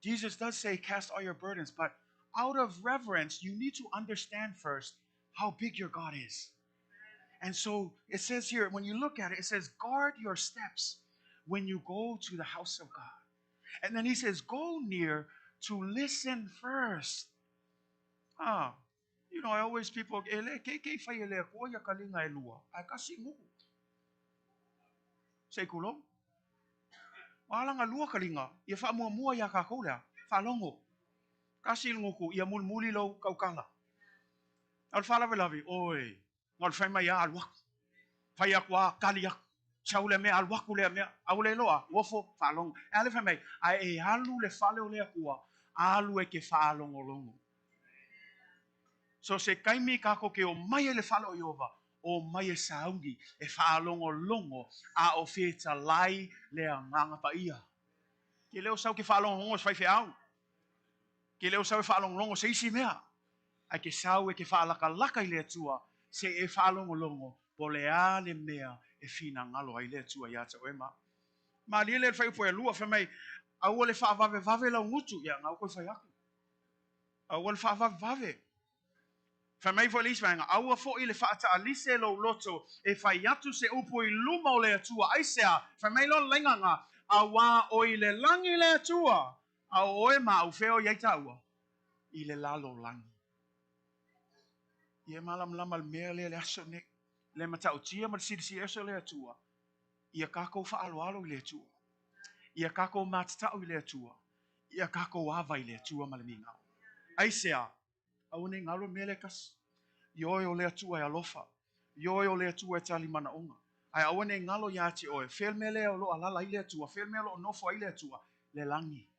Jesus does say cast all your burdens, but out of reverence, you need to understand first how big your God is. And so it says here, when you look at it, it says, guard your steps when you go to the house of God. And then he says, go near to listen first. Ah, you know, I always people, e le ke ke whai e le akoa ia kalinga e lua. Ai kasi nguku. Se kulo. Walanga lua kalinga, ia whaamua ia kākou lea, whaalongo. Kasi nguku, ia mulmuli lau kaukala. A o le faalavelave, oi, na o le fai mai lava alu aku. Fai aku lava, kali aku. Sau lea mea, alu aku lea mea. A ua le iloa, nofo, faalogo. E a le fai mai, ae e alu le fale o le Atua, alu e ke faalogologo. So se taimi kākou ke omai ai i le fale o Ieova, omai e sauni, e faalogologo, a o fetalai le Agaga Paia. Ke le o sau ke faalogologo i se faifeau. Ke le o sau e faalogologo i se isi mea. Ae ke sau e ke faalakalaka i le Atua, se i e faalogologo po o le a le mea e finagalo ai le Atua iā te oe ma. Malie lea i le fuaiupu ʻelua, fai mai, Aua le faavavevave lau gutu, ia gau koe fai aku. Aua le faavavevave. Fai mai foi le isi vaega, Aua foi le faataalise lou loto e fai atu se upu i luma o le Atua. Aisea? Fai mai loa le laigaga, Auā o i le lagi le Atua, a o oe ma au fea o i ai tāua? I le lalolagi. Ia e malamalama le mea lea i le aso nei, le matautia ma le silisili ese o le Atua, ia kākou faaaloalo i le Atua, ia kākou matatau i le Atua, ia kākou ava i le Atua ma le migao. Aisea? Aua ne i galo le mea lea e tasi. Ioe o le Atua e alofa. Ioe o le Atua e tali manaoga. Ae aua ne i galo iā te oe, fea le mea lea o lo o alaala ai le Atua, fea le mea o lo o nofo ai le Atua? Le lagi.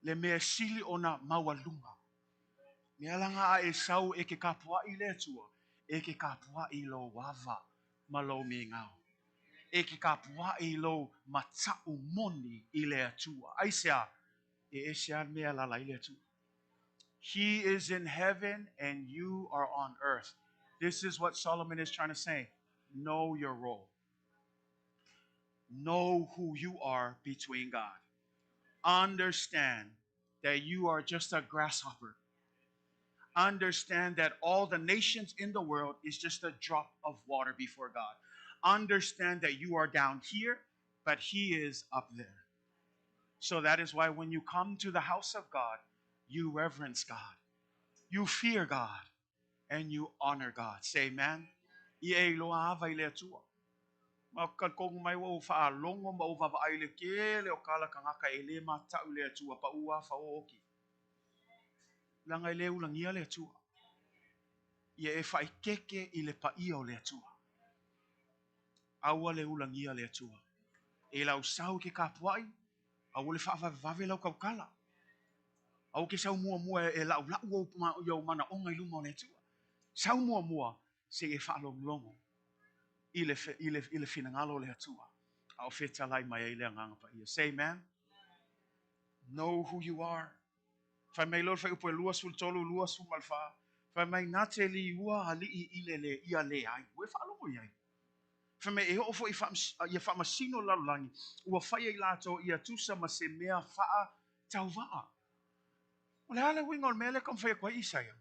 Le mea e sili ona maualuga. Mea laga a e sau e ke kapuaʻi i le Atua, e ke kapuaʻi i lou ava ma lou migao. E ke kapuaʻi i lou mataʻu moni i le Atua. Aisea? E ese lava le mea e alaala ai le Atua. He is in heaven and you are on earth. This is what Solomon is trying to say. Know your role. Know who you are between God. Understand that you are just a grasshopper. Understand that all the nations in the world is just a drop of water before God. Understand that you are down here, but He is up there. So that is why when you come to the house of God, you reverence God, you fear God, and you honor God. Say amen. Ia e iloa ava i le Atua. Ma talitonu mai ua ou faalogo ma ou vaavaai i le tele o tala tagata e le mataʻu i le Atua paʻu a faooti. Leaga e le ulagia le Atua. Ia e faaeteete i le paia o le Atua. Aua le ulagia le Atua. E lau sau i ke kapuaʻi, aua le faavavevave lau tautala. Aua ke sau muamua e laʻulaʻu ou i ou manaʻoga i luma o le Atua. Sau muamua se i e faalogologo i le, i le, i le finagalo o le Atua, a o fetalai mai ai le Agaga Paia. Say amen. Know who you are. Fai mai loa le fuaiupu e 23, 24, fai mai na te liua alii i le le, ia leai. Ua e faalogo i ai. Fai mai e oo foi i ia faamasino o le lalolagi, ua faia i latou ia tusa ma se mea faatauvaa. O le a le uiga o le mea lea e taumafai atu ai Isaia?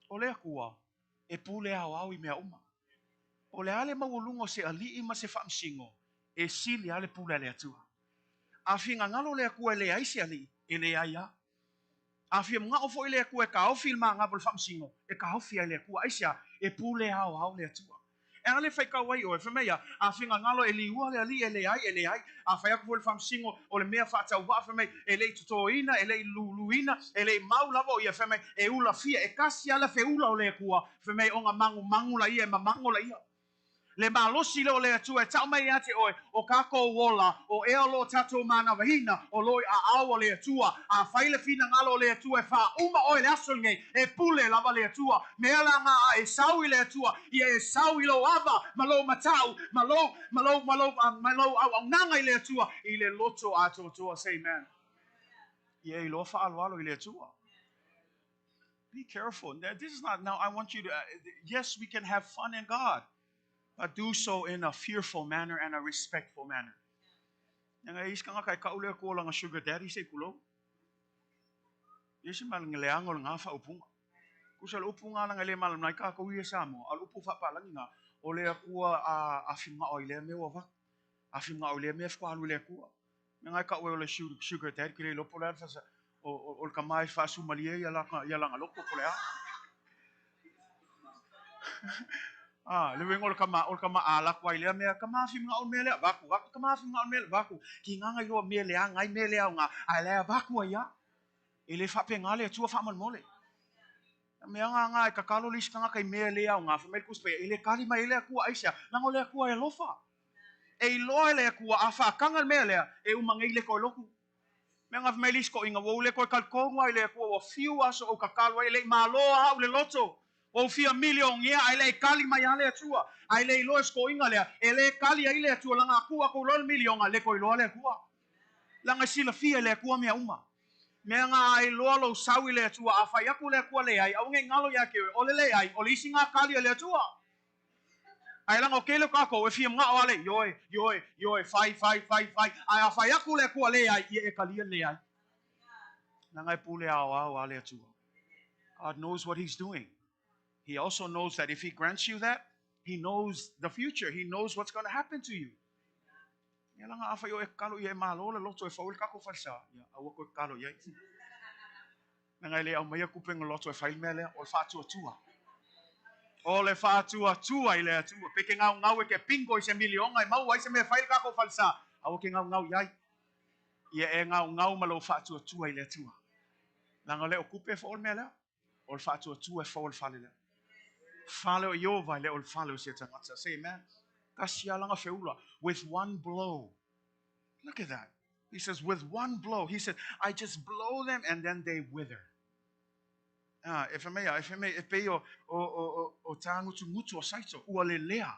O le Atua e pule aoao i mea uma. O le a le maualuga o se alii ma se faamasino, e sili lava le pule a le Atua. A finagalo le Atua e leai se alii, e leai lava. A fia manao foi le Atua e taofi le manava o le faamasino, e taofi ai le Atua. Aisea? E pule aoao le Atua. E a le faitau ai oe, fai mai ia, a finagalo e liua le alii, e leai, e leai. A fai atu foi le faamasino o le mea faatauvaa, fai mai, e le i totoina, e le i luluina, e le i mau lava o ia, fai mai, e ulafia, e tasi lava le feula o le Atua, fai mai, ona magumagu laia, e mamago laia. Le malosi lea o le Atua e tau mai ia te oe, o kākou ola, o ea o lo o tatou manavaina, o lo o i aao o le Atua. A fai le finagalo o le Atua e faauma oe i le aso lenei, e pule lava le Atua. Mea la nga a e sau i le Atua, ia e sau i lou ava ma lou matau, ma lou, ma lou, ma lou, ma lou auaunaga i le Atua, i le loto atoatoa. Say amen. Ia e iloa faaaloalo i le Atua. Be careful. This is not, now I want you to, yes, we can have fun in God, but do so in a fearful manner and a respectful manner. Nga isi kangaka e kau le Atua langa sugar daddy se i kulou. Ia se mal ngeleanga o le ngā whaupunga. Kusa le upu ngā langa le malam nai kākou ia Samoa, a le upu whapalangi ngā, o le Atua a, a whingao i lea mea ua vaku. A whingao i lea mea whakaalu i le Atua. Mea ngai kau e o le sugar daddy ke le iloa po o le a le fasa, o, o, o le kama e faasumalie ia laka, ia langa loko po o le a. Ah, le uiga o le kama, o le kama a lako ai lea mea, kama whingao le mea lea, vaku, vaku, kama whingao le mea lea, vaku. Ki nganga iloa mea leaga ai, mea le aoga, ae la e vaku ai a. E le faapena le Atua faamolemole. Mea nga nga e kakalo le isi tagata i mea e le aoga, fai mai le Tusi Paia, e le kali mai ai le Atua, aisea? Leaga o le Atua e alofa. E iloa e le Atua, a faataga le mea lea, e uma nei le toe lotu. Mea nga fai mai le isi toeaina, ua ou le toe talitonu lava i le Atua, ua fiu aso ou tatalo ai, e le i malo lava au le loto. Ua ou fia milionea ae le i kali mai lava le Atua. Ae le iloa e si toeaina lea, e le kali ai le Atua, leaga a tuu atu loa le miliona, le toe iloa le Atua. Leaga e silafia e le Atua mea uma. Mea nga a iloa lou sau i le Atua, a fai atu le Atua leai, aua nei galo ia te oe, o le leai, o le isi nga kali a le Atua. Ae leaga o kele o kakou e fia manao a le, ioe, ioe, ioe, fai, fai, fai, fai, ae a fai atu le Atua leai, ia e kalia le leai. Leaga e pule aoao a le Atua. God knows what He's doing. He also knows that if He grants you that, He knows the future. He knows what's going to happen to you. Ia leaga afai oe e tatalo ia e malo le loto e fau ai le tatou falesa, ia aua toe tatalo i ai. Leaga e le aumaia tupe na loto e fai le mea lea, o le faatuatua. O le faatuatua i le Atua. Pe ke gaugau e ke bingo i se miliona e maua ai se mea e fai ai le tatou falesa, aua ke gaugau i ai. Ia e gaugau ma lou faatuatua i le Atua. Leaga le o tupe e fao le mea lea. O le faatuatua e fao le fale lea. Fale o Ieova e le o le fale o se tagata. Say amen. Tasi lava lana feula. With one blow. Look at that. He says, with one blow. He said, I just blow them and then they wither. Ah, e fai mai a, e fai mai, e pei o, o, o, o, o tāgutugutu o Saito, ua lelea.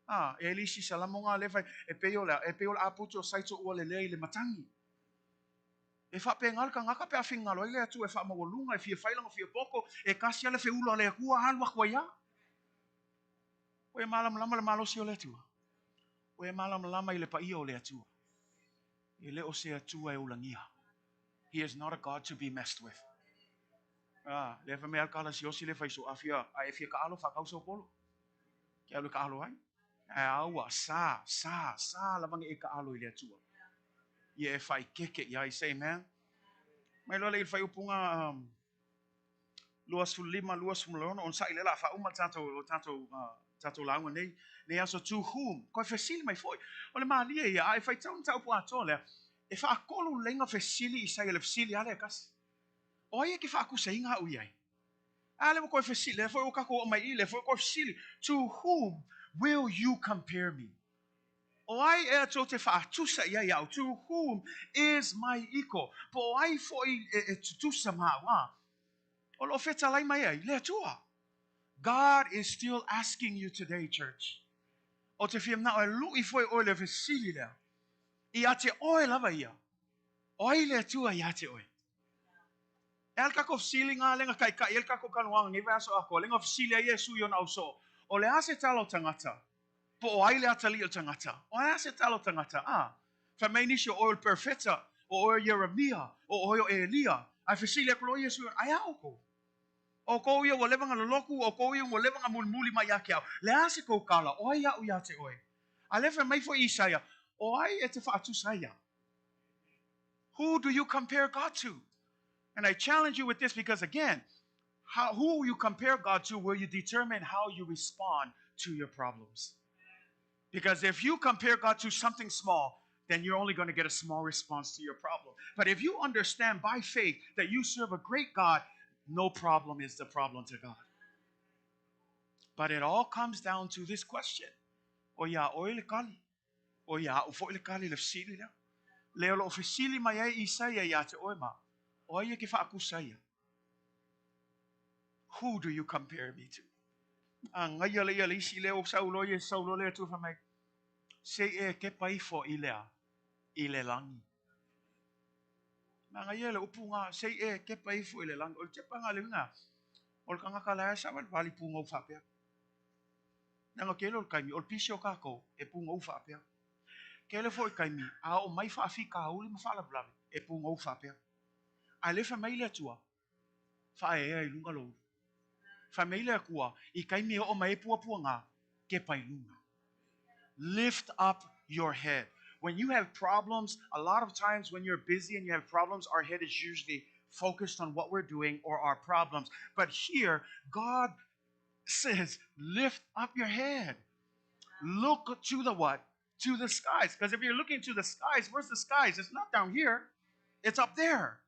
Ah, e le isi salamo ngā le fai, e pei o le, e pei o le aputu o Saito ua lelea i le matangi. E faapena le tagata pe a finagalo ai le Atua e faamaualuga, e fia fai lana fia poto, e tasi lava le feula a le Atua alu atu ai lava. Ua e malamalama le malosi o le Atua? Ua e malamalama i le paia o le Atua? E le o se Atua e ulagia. He is not a God to be messed with. Ah, lea fai mai lava le kalasiosi le fai so, a fia, a e fia taalo, faatau sau polo. Ke alu e taalo ai. Ae a ua, sa, sa, sa lava na e taalo i le Atua. Ia e faaeteete i ai. Say amen. Mai loa lea i le faaiupuga um, 25, 26, onosai lea o le a faauma le tatou, tatou, uh, tatou lauga nei, nei aso to whom, koe fesili mai foi. O le malie ia, a e faitau le mataupu atoa lea, e faatolu lelei na fesili Isaia le fesili lava lea e tasi. O ai e ke faakusaina au i ai? A lea ua toe fesili, lea foi ua tatou oo mai i i, lea foi ua toe fesili, to whom will you compare me? O ai ea tou te faatusa i ai au? To whom is my equal? Po o ai foi e tutusa ma au? A, o lo o fetalai mai ai le Atua. God is still asking you today, church. O te fia manao e lui foi oe le fesili lea. Ia te oe lava ia. O ai le Atua ia te oe? E a le tatou fesili nga lenga taitai ai le tatou talanoaga nei vaiaso atoa, lenga fesili ai Iesu i ona ausoo, O le a se tala o tagata? Po o ai le atalii o le tagata? O le a se tala o tagata? A, fai mai nisi o oe o le perofeta, o oe o Ieremia, o oe o Elia. Ae fesili atu loa Iesu, Ae a outou? O outou ia ua leva ona lolotu, o outou ia ua leva ona mulimuli mai ia te au. Le a se tou tala? O ai aʻu ia te oe? A lea fai mai foi Isaia, O ai e te faatusa ai iaʻu? Who do you compare God to? And I challenge you with this because, again, who you compare God to will you determine how you respond to your problems. Because if you compare God to something small, then you're only going to get a small response to your problem. But if you understand by faith that you serve a great God, no problem is the problem to God. But it all comes down to this question. O ia oe le kali. O ia aʻu foi le kali le fesili lea. Le o loo fesili mai ai Isaia ia te oe ma, o ai e ke faatusa ia? Who do you compare me to? A ngaia le ia le isi leo sau loa ia sau loa le Atua fai mai, Se i e kepa ifo i lea, i le lagi. Ma ngaia le upu nga, se i e kepa ifo i le lagi. O le tepa nga le uiga, o le tagata la e savalivali pugou faapea. Leaga tele o le taimi, o le pisi o tatou, e pugou faapea. Tele foi taimi, a oo mai faafitauli ma faalavelave, e pugou faapea. Ae le fai mai le Atua, faaeaea i luga lou ulu. Fai mai le Atua, i taimi e oo mai ai puapuaga, kepa i luga. Lift up your head. When you have problems, a lot of times when you're busy and you have problems, our head is usually focused on what we're doing or our problems. But here, God says, lift up your head. Look to the what? To the skies. Because if you're looking to the skies, where's the skies? It's not down here. It's up there.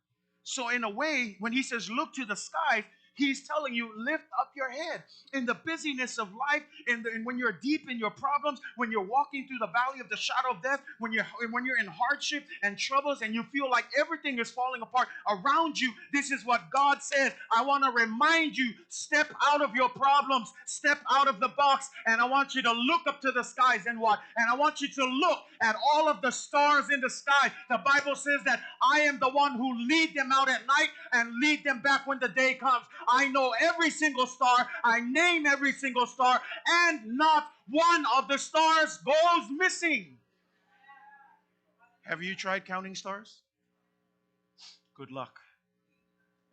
So in a way, when he says look to the skies, he's telling you lift up your head. In the busyness of life, and when you're deep in your problems, when you're walking through the valley of the shadow of death, when you're in hardship and troubles and you feel like everything is falling apart around you, this is what God says. I want to remind you, step out of your problems, step out of the box, and I want you to look up to the skies and what? And I want you to look at all of the stars in the sky. The Bible says that I am the one who lead them out at night and lead them back when the day comes. I know every single star. I name every single star, and not one of the stars goes missing. Have you tried counting stars? Good luck.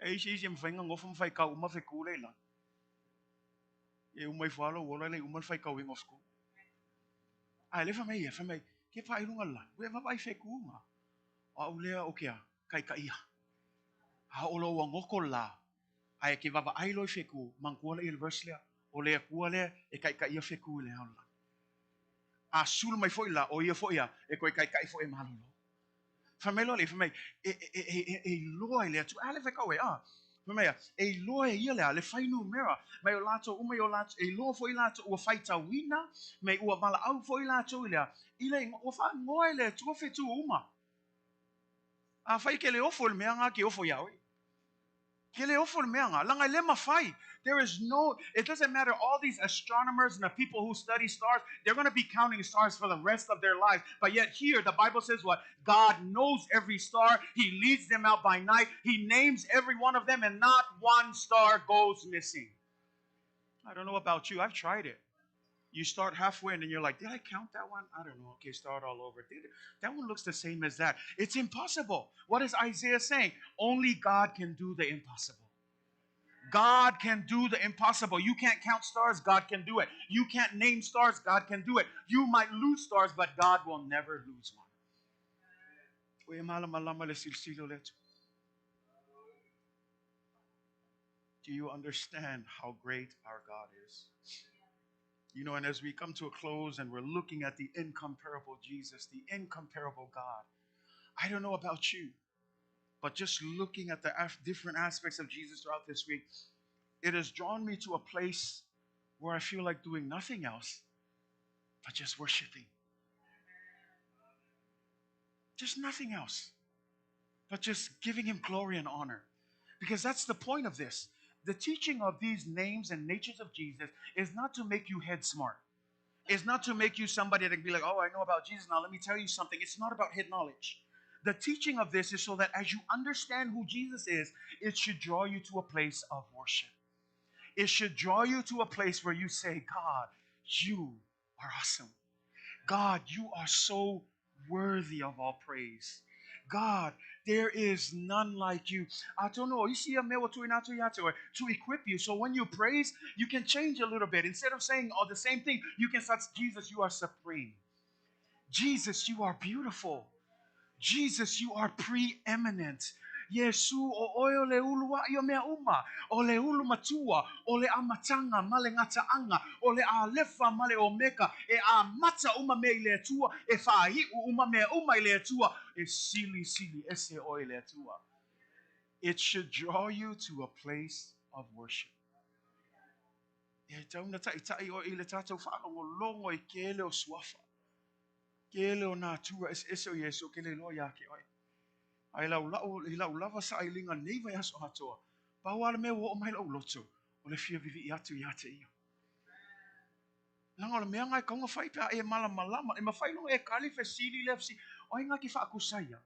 E isi isi e mawhai ngā ngofa mwhai kau uma whe kūlei la. E uma i whalo uola le uma whai kau ingo sku. Ai le whamei ia, whamei, ke whai runga la, ue wawai whe kūnga. O au lea o kea, kai ka ia. A o lo ua ngoko la, ae ke vavaai loa i feku, manatua lea i le verse lea, o le Atua lea e kaikaia feku i le ao lagi. A sulu mai foi la, o ia foi ia e toe kaikai foi e malolo. Fai mai loa le, fai mai, e, e, e, e, e iloa e le Atua, a le fai kau e, a. Fai mai ia, e iloa e ia lea, le fuainumera, mai o latou uma i o latou, e iloa foi latou ua faitauina, mai ua valaau foi latou i lea, i le ua faaigoa e le Atua fetu uma. Afai ke le ofo i le mea nga ke ofo ia oe. Ke le ofo le mea nga. Langa e le mafai. There is no, it doesn't matter, all these astronomers and the people who study stars, they're going to be counting stars for the rest of their lives. But yet here, the Bible says what? God knows every star. He leads them out by night. He names every one of them, and not one star goes missing. I don't know about you. I've tried it. You start halfway and then you're like, did I count that one? I don't know. Okay, start all over. That one looks the same as that. It's impossible. What is Isaiah saying? Only God can do the impossible. God can do the impossible. You can't count stars, God can do it. You can't name stars, God can do it. You might lose stars, but God will never lose one. Do you understand how great our God is? You know, and as we come to a close and we're looking at the incomparable Jesus, the incomparable God, I don't know about you, but just looking at the different aspects of Jesus throughout this week, it has drawn me to a place where I feel like doing nothing else but just worshiping. Just nothing else but just giving him glory and honor. Because that's the point of this. The teaching of these names and natures of Jesus is not to make you head smart. It's not to make you somebody that can be like, oh, I know about Jesus now. Let me tell you something. It's not about head knowledge. The teaching of this is so that as you understand who Jesus is, it should draw you to a place of worship. It should draw you to a place where you say, God, you are awesome. God, you are so worthy of all praise. God, there is none like you. Atonu o isi ia mea ua tuuina atu ia te oe, to equip you. So when you praise, you can change a little bit. Instead of saying all the same thing, you can start, Jesus, you are supreme. Jesus, you are beautiful. Jesus, you are preeminent. Iesu, o oe o le ulua'i o mea uma, o le ulu matua, o le amataga ma le gata'aga, o le Alefa ma le Omeka, e amata uma mea i le Atua, e faai'u uma mea uma i le Atua, e silisili ese oe i le Atua. It should draw you to a place of worship. E tau na ta'ita'i oe i le tatou faalogologo i kele o suafa, kele o nā atua eseese o Iesu o ke le iloa iā te oe. A i lau, lau, i lau lava sailiga nei vaiaso atoa, pau lava le mea ua oo mai lou loto, o le fia vivi'i atu ia te ia. Leaga o le mea lena e tatau ona fai pe a e malamalama. E mafai loa ona e kali fesili lea fesili, o ai na te faakusaia?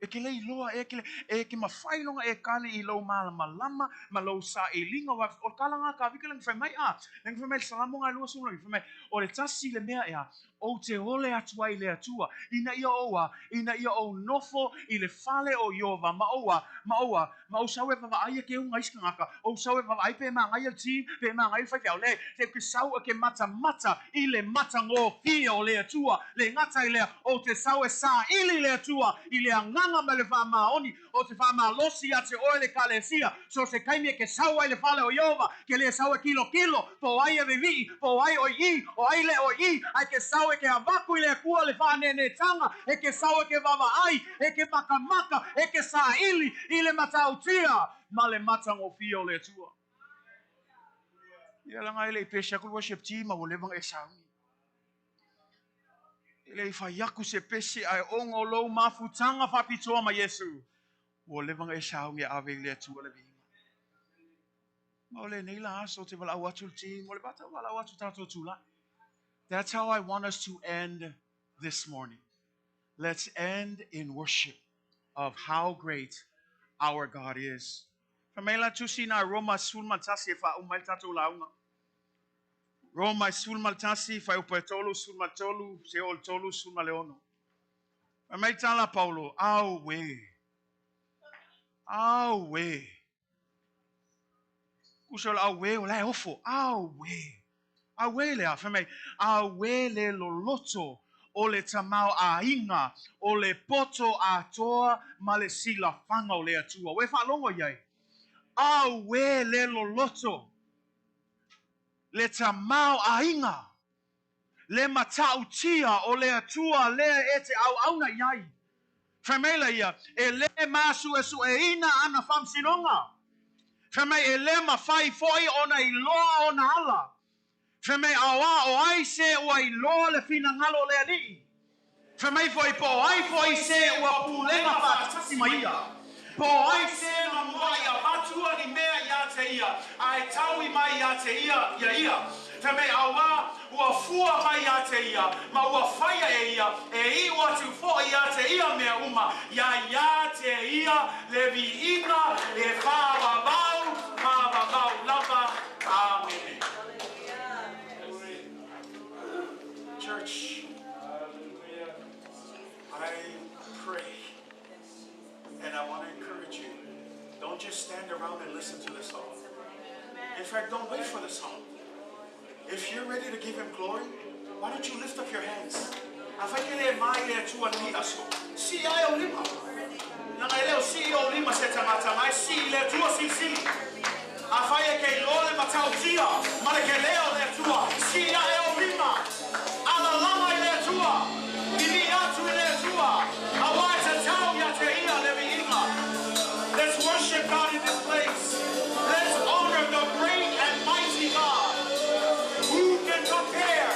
E te le iloa e ke, e te mafai loa ona e kali i lou malamalama ma lou sailiga. O le tala lena a Tavita lea na fai mai, a, lea na fai mai i le Salamo 29, fai mai, o le tasi le mea ea, Ou te ole atu ai i le Atua, ina ia ou a, ina ia ou nofo i le fale o Ieova, ma ou a, ma ou a, ma ou sau e vavaai e keuga isi tagata, ou sau e vavaai pe magaia le team, pe magaia le faifeau, le, te ke sau e ke matamata i le matagofie o le Atua, le gata i lea, ou te sau e saili i le Atua, i le agaga ma le faamaoni, Ou te faamalosi ia te oe le Ekalesia, so se taimi e ke sau ai le fale o Ieova, ke le sau e kilokilo, po o ai e vivii, po o ai oi i, o ai le oi i, ae ke sau e ke avaku i le Akua le faaneeneetaga, e ke sau e ke vavaai, e ke makamaka, e ke saili i le matautia ma le matagofie o le Atua. Ia laga e le i pese aku le worship team a ua leva ona e sauni. E le i fai aku se pese ae oga o lou mafutaga faapitoa ma Iesu. Ua leva ona e sauni e ave i le Atua le viiga. Ma o lenei la aso ou te valaau atu i le team, o le vata valaau atu tatou tulai. That's how I want us to end this morning. Let's end in worship of how great our God is. Fai mai la tusi na Roma 11 e faauma ai le tatou lauga. Roma e 11, fuaiupu e 33, seia oo i le 36. Fai mai tala a Paulo, Auē! Auē! Kusa o le auē o la e ofo. Auē! Auē le a? Fai mai, Auē le loloto o le tamaoaiga o le poto atoa ma le silafaga o le Atua. Ua e faalogo i ai? Auē le loloto! Le tamaoaiga, le matautia o le Atua lea e te auauna i ai. Fai mai la ia, e le masuesueina ana faamasinoga. Fai mai, e le mafai foi ona iloa ona ala. Fai mai, aoa o ai se ua iloa le finagalo o le Alii? Fai mai foi, po o ai foi se ua pulega faatasi ma ia? Po o ai se na muaʻi avatua ni mea iā te ia, a e taui mai iā te ia ia ia? Fai mai, auā, ua fua mai iā te ia, ma ua faia e ia, e iʻu atu foʻi iā te ia mea uma, iā iā te ia le viiga e faavavau, faavavau lava. Amene. Church, I pray and I want to encourage you. Don't just stand around and listen to the song. In fact, don't wait for the song. If you're ready to give him glory, why don't you lift up your hands? Afai ke le mai le Atua nei aso, sii ae ou lima. Leaga e le o sii ou lima se tagata mai, sii le Atua silisili. Afai e ke iloa le matautia ma le kelē o le Atua, sii ae ou lima. Alalaga i le Atua, vivii atu i le Atua, auā e tatau ia te ia le viiga. Let's worship God in this place. Let's honor the great and mighty God. Who can compare?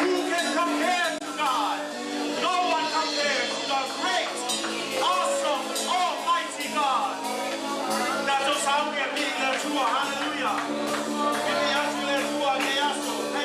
Who can compare to God? No one compares to the great, awesome, almighty God. Tatou sauni e vivii i le Atua. Hallelujah. Vivii atu i le Atua nei aso.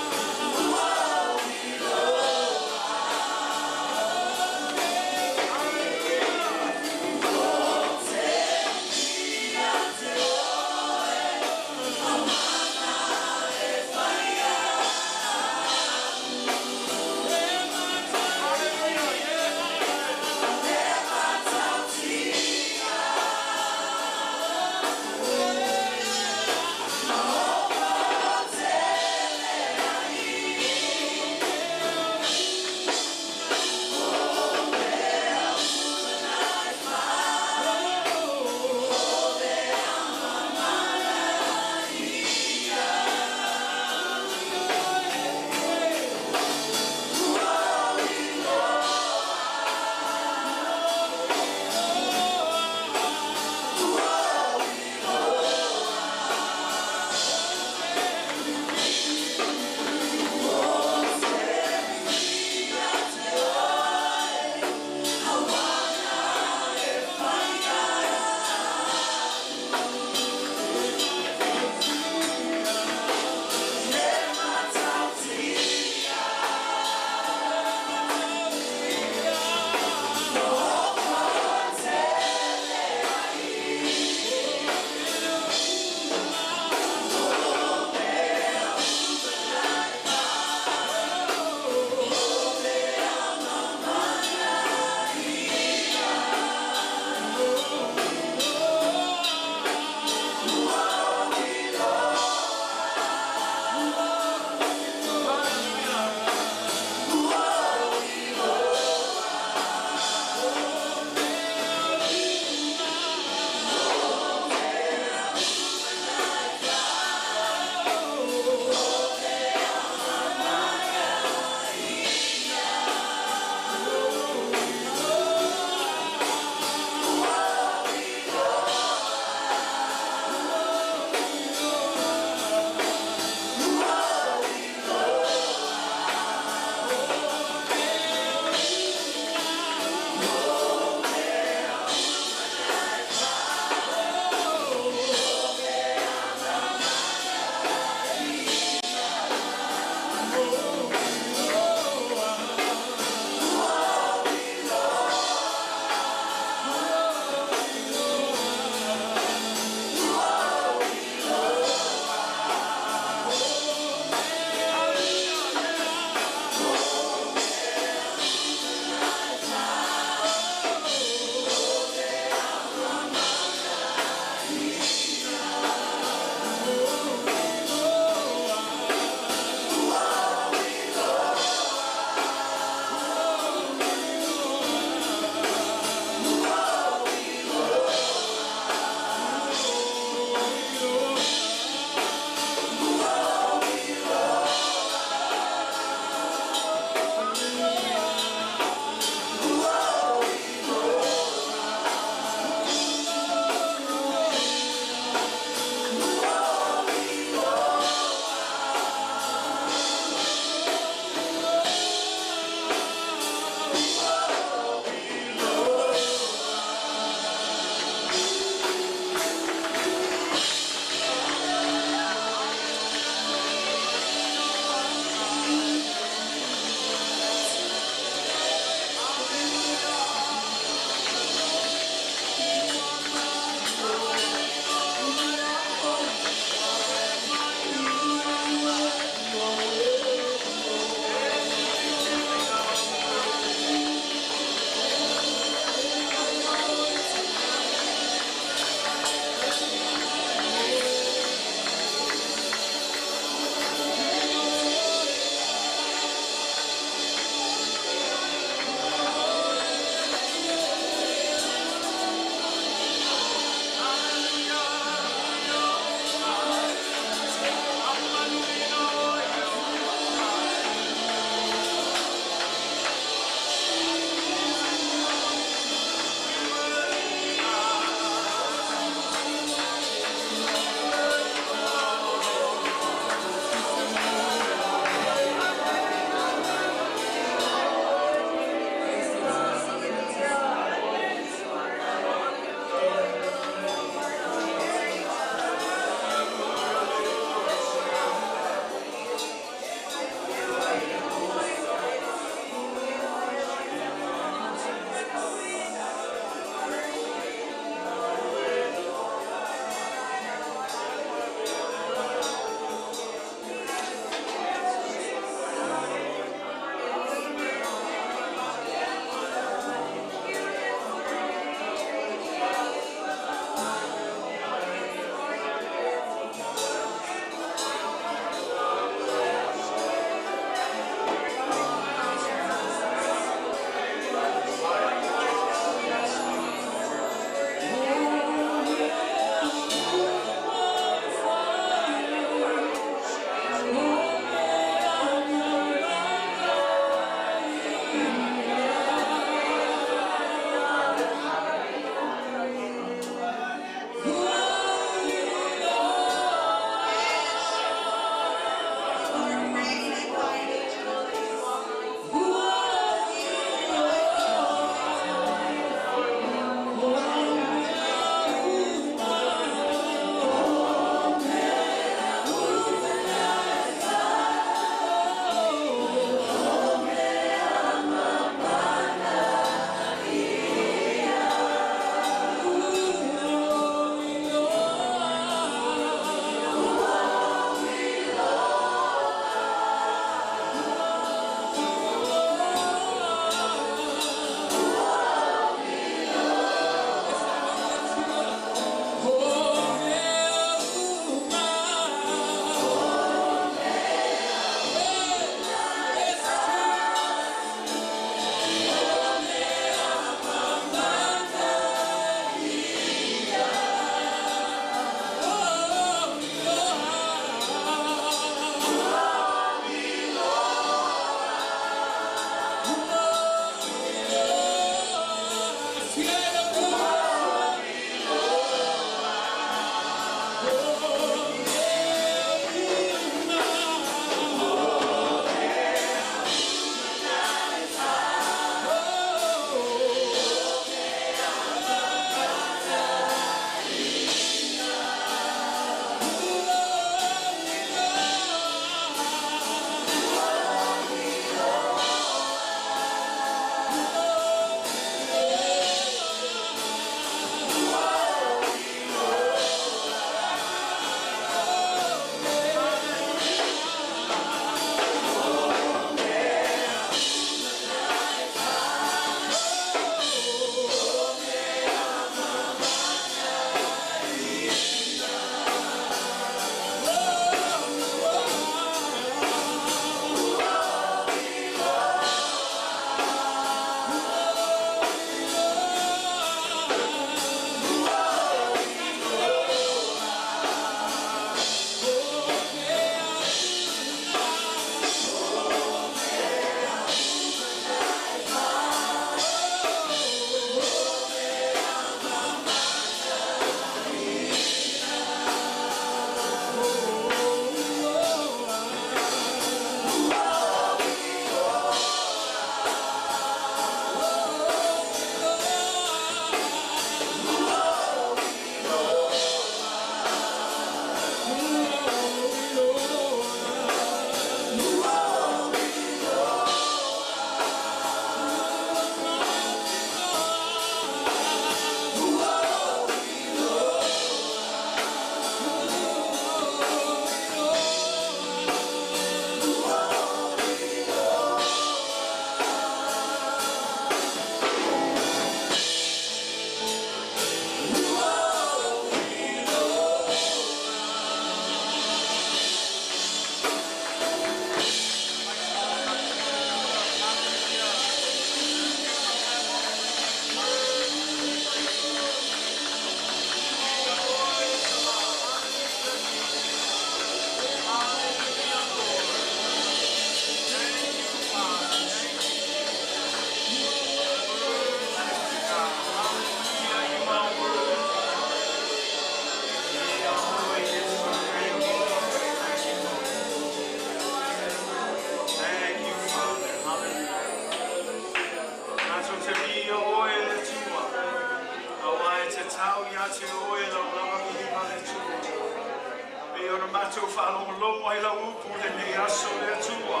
Matou faalogologo ai lau upu lenei aso le Atua,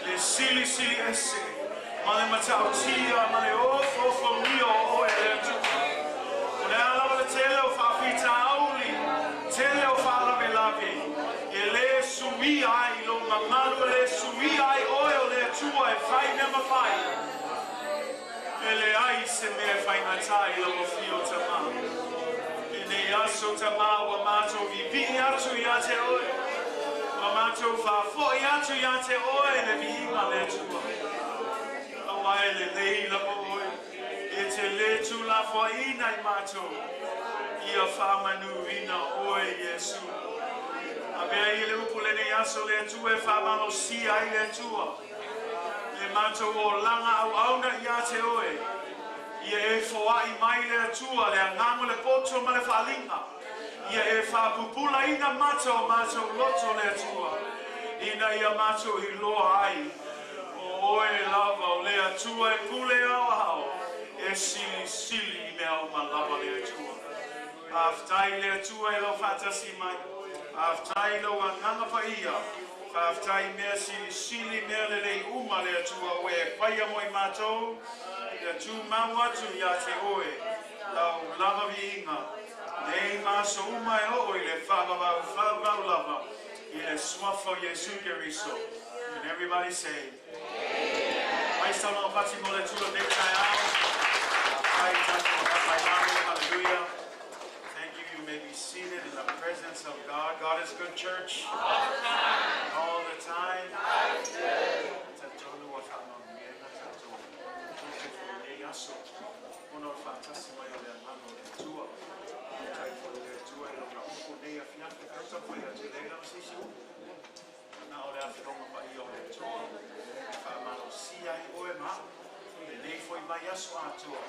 le silisili ese, ma le matautia ma le ofoofogia o oe le Atua. O le a lava le tele o faafitauli, tele o faalavelave, e lē suia ai lou mamalu, e lē suia ai oe o le Atua e fai mea mafai. E leai se mea e faigatā i lau afio Tamā. Lenei aso Tamā ua matou vivii atu iā te oe. Ua matou faafoʻi atu iā te oe le viiga le Atua. Auā e lelei lava oe, e te lē tuulafoaiina i matou. Ia faamanuina oe Iesu. Avea ia le upu lenei aso le Atua e faamalosia ai le Atua. Le matou olaga auauna iā te oe. Ia e foaʻi mai le Atua le agaga o le poto ma le faaliga. Ia e faapupulaina mata o matou loto le Atua, ina ia matou iloa ai, o oe lava o le Atua e pule aoao, e silisili i mea uma lava le Atua. Faafetai le Atua i lou faatasi mai. Faafetai i lou Agaga Paia. Faafetai i mea silisili, mea lelei uma le Atua ua e faia mo i matou, ia tumau atu iā te oe lau lava viiga, nei ma aso uma e oo i le faavavau faavavau lava, i le Suafa o Iesu Keriso. And everybody say, Amen. Mai saunoaga pati mo le Atua lenei taeao. Faafetai i tatou Haleluia. Hallelujah. Thank you. You may be seated in the presence of God. God is good, church. All the time. All the time. God is good. Tatonu wa whaamanuiaina tatou tupe fo i nei aso. Ona o le faatasi mai o le Agaga o le Atua. Faafetai foi i le Atua i lona upu nei afiafi. Tau taumafai atu e leai lava se isi upu. Na o le afioga paia o le Atua e faamalosia ai oe ma au lenei foi vaiaso atoa.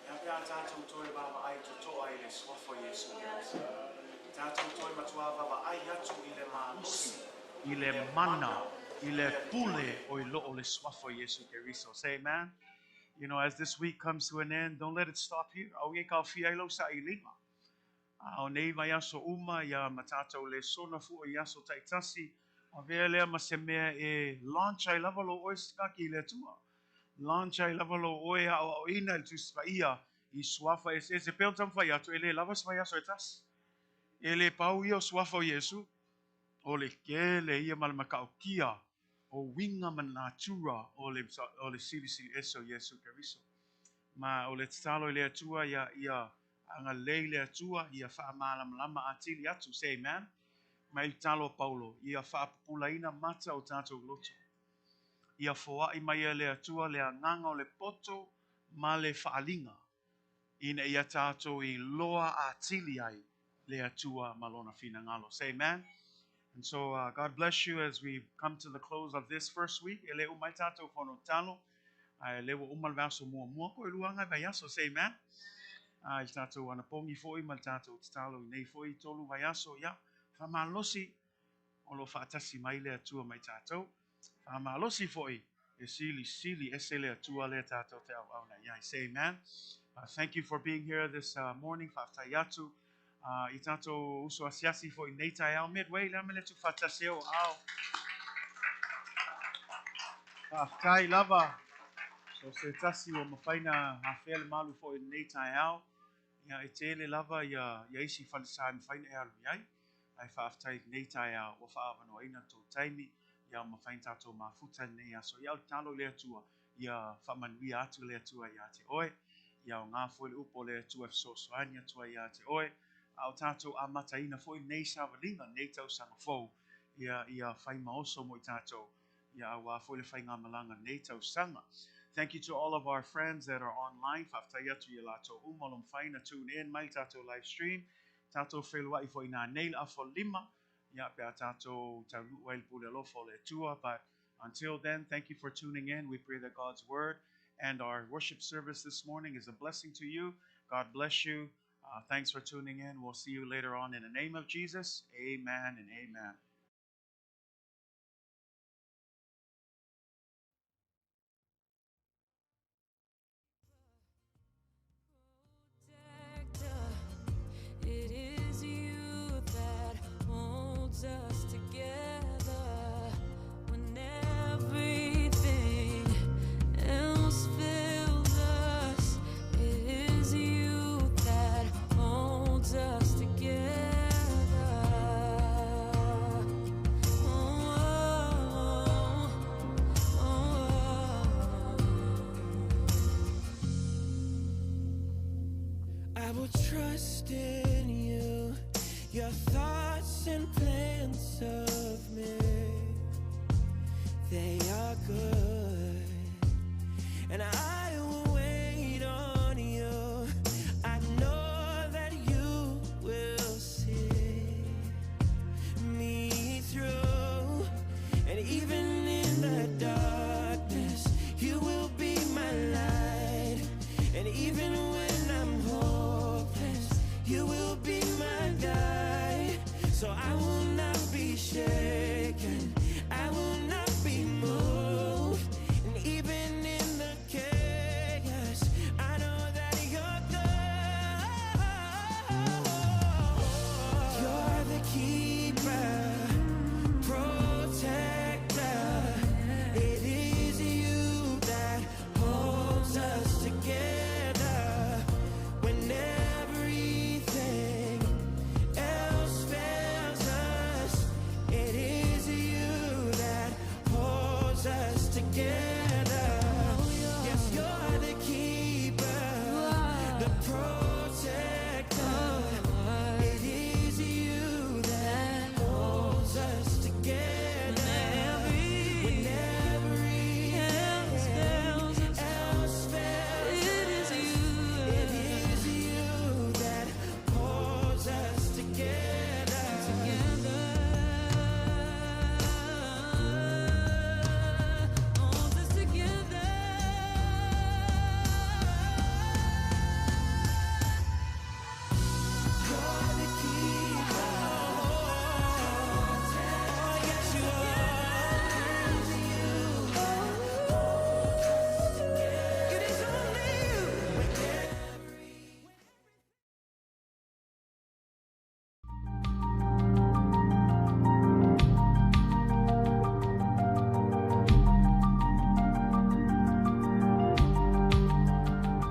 E a pe a tatou toe vaavaai totoa i le Suafa o Iesu Keriso? Tatou toe matuā vaavaai atu i le malosi, i le mana, i le pule o i loo o le Suafa o Iesu Keriso. Say amen. You know, as this week comes to an end, don't let it stop here. Aua ne i taofia ai lau sailiga. A o nei vaiaso uma ia ma tatou lesona fua i aso taitasi, avea lea ma se mea e launch ai lava lou oe sikaki i le Atua. Launch ai lava lou oe aoaoina i le Tusi Paia i suafa eseese. Pei ona taumafai atu, e le lava se vaiaso e tasi. E le pau ia o suafa o Iesu, o le kele ia ma le matautia o uiga ma natura o le, o le silisili ese o Iesu Keriso. Ma o le tatalo i le Atua ia, ia agalelei le Atua ia faamalamalama atili atu. Say amen. Mai le tatalo a Paulo, ia faapupulaina mata o tatou loto. Ia foai mai e le Atua le agaga o le poto ma le faaliga, ina ia tatou iloa atili ai le Atua ma lona finagalo. Say amen. And so God bless you as we come to the close of this first week. E le uma ai tatou fono tatalo. Ae lea ua uma le vaiaso muamua, ko e lua lava vaiaso. Say amen. I le tatou anapogi foi ma le tatou tatalo i nei foi tolu vaiaso. Ia, faamalosi o lo o faatasi mai le Atua ma i tatou. Faamalosi foi e silisili ese le Atua lea tatou te auauna i ai. Say amen. Thank you for being here this morning. Faafetai atu i tatou uso asiasi foi nei taeao. Midway, le a mele tu faatasi o ao. Faafetai lava. So se tasi ua mafai ona afea le malu foi i lenei taeao. Ia e tele lava ia, ia isi falesa e mafai ona e alu i ai. Ae faafetai i lenei taeao ua faaavanoaina le tou taimi, ia mafai ona tatou mafuta i lenei aso. Ia o le tatalo i le Atua, ia faamanuia atu le Atua iā te oe. Ia aoga foi le upu o le Atua e fesoasoani atu ai iā te oe. A o tatou amataina foi lenei savaliga, lenei tausaga fou, ia, ia fai ma oso mo i tatou, ia auā foi le faigamalaga lenei tausaga. Thank you to all of our friends that are online. Faafetai atu ia latou uma o lo mafai ona tune in mai le tatou live stream. Tatou feiloai foi i nanei le afa 5, ia pe a tatou taunuu ai le pule alofa o le Atua. But until then, thank you for tuning in. We pray that God's word and our worship service this morning is a blessing to you. God bless you. Thanks for tuning in. We'll see you later on in the name of Jesus. Amen and amen. It is you that holds us. I will trust in you. Your thoughts and plans of me, they are good. And I will wait on you. I know that you will see me through. And even in the darkness, you will be my light. And even when I'm hopeless, you will be my guide. So I will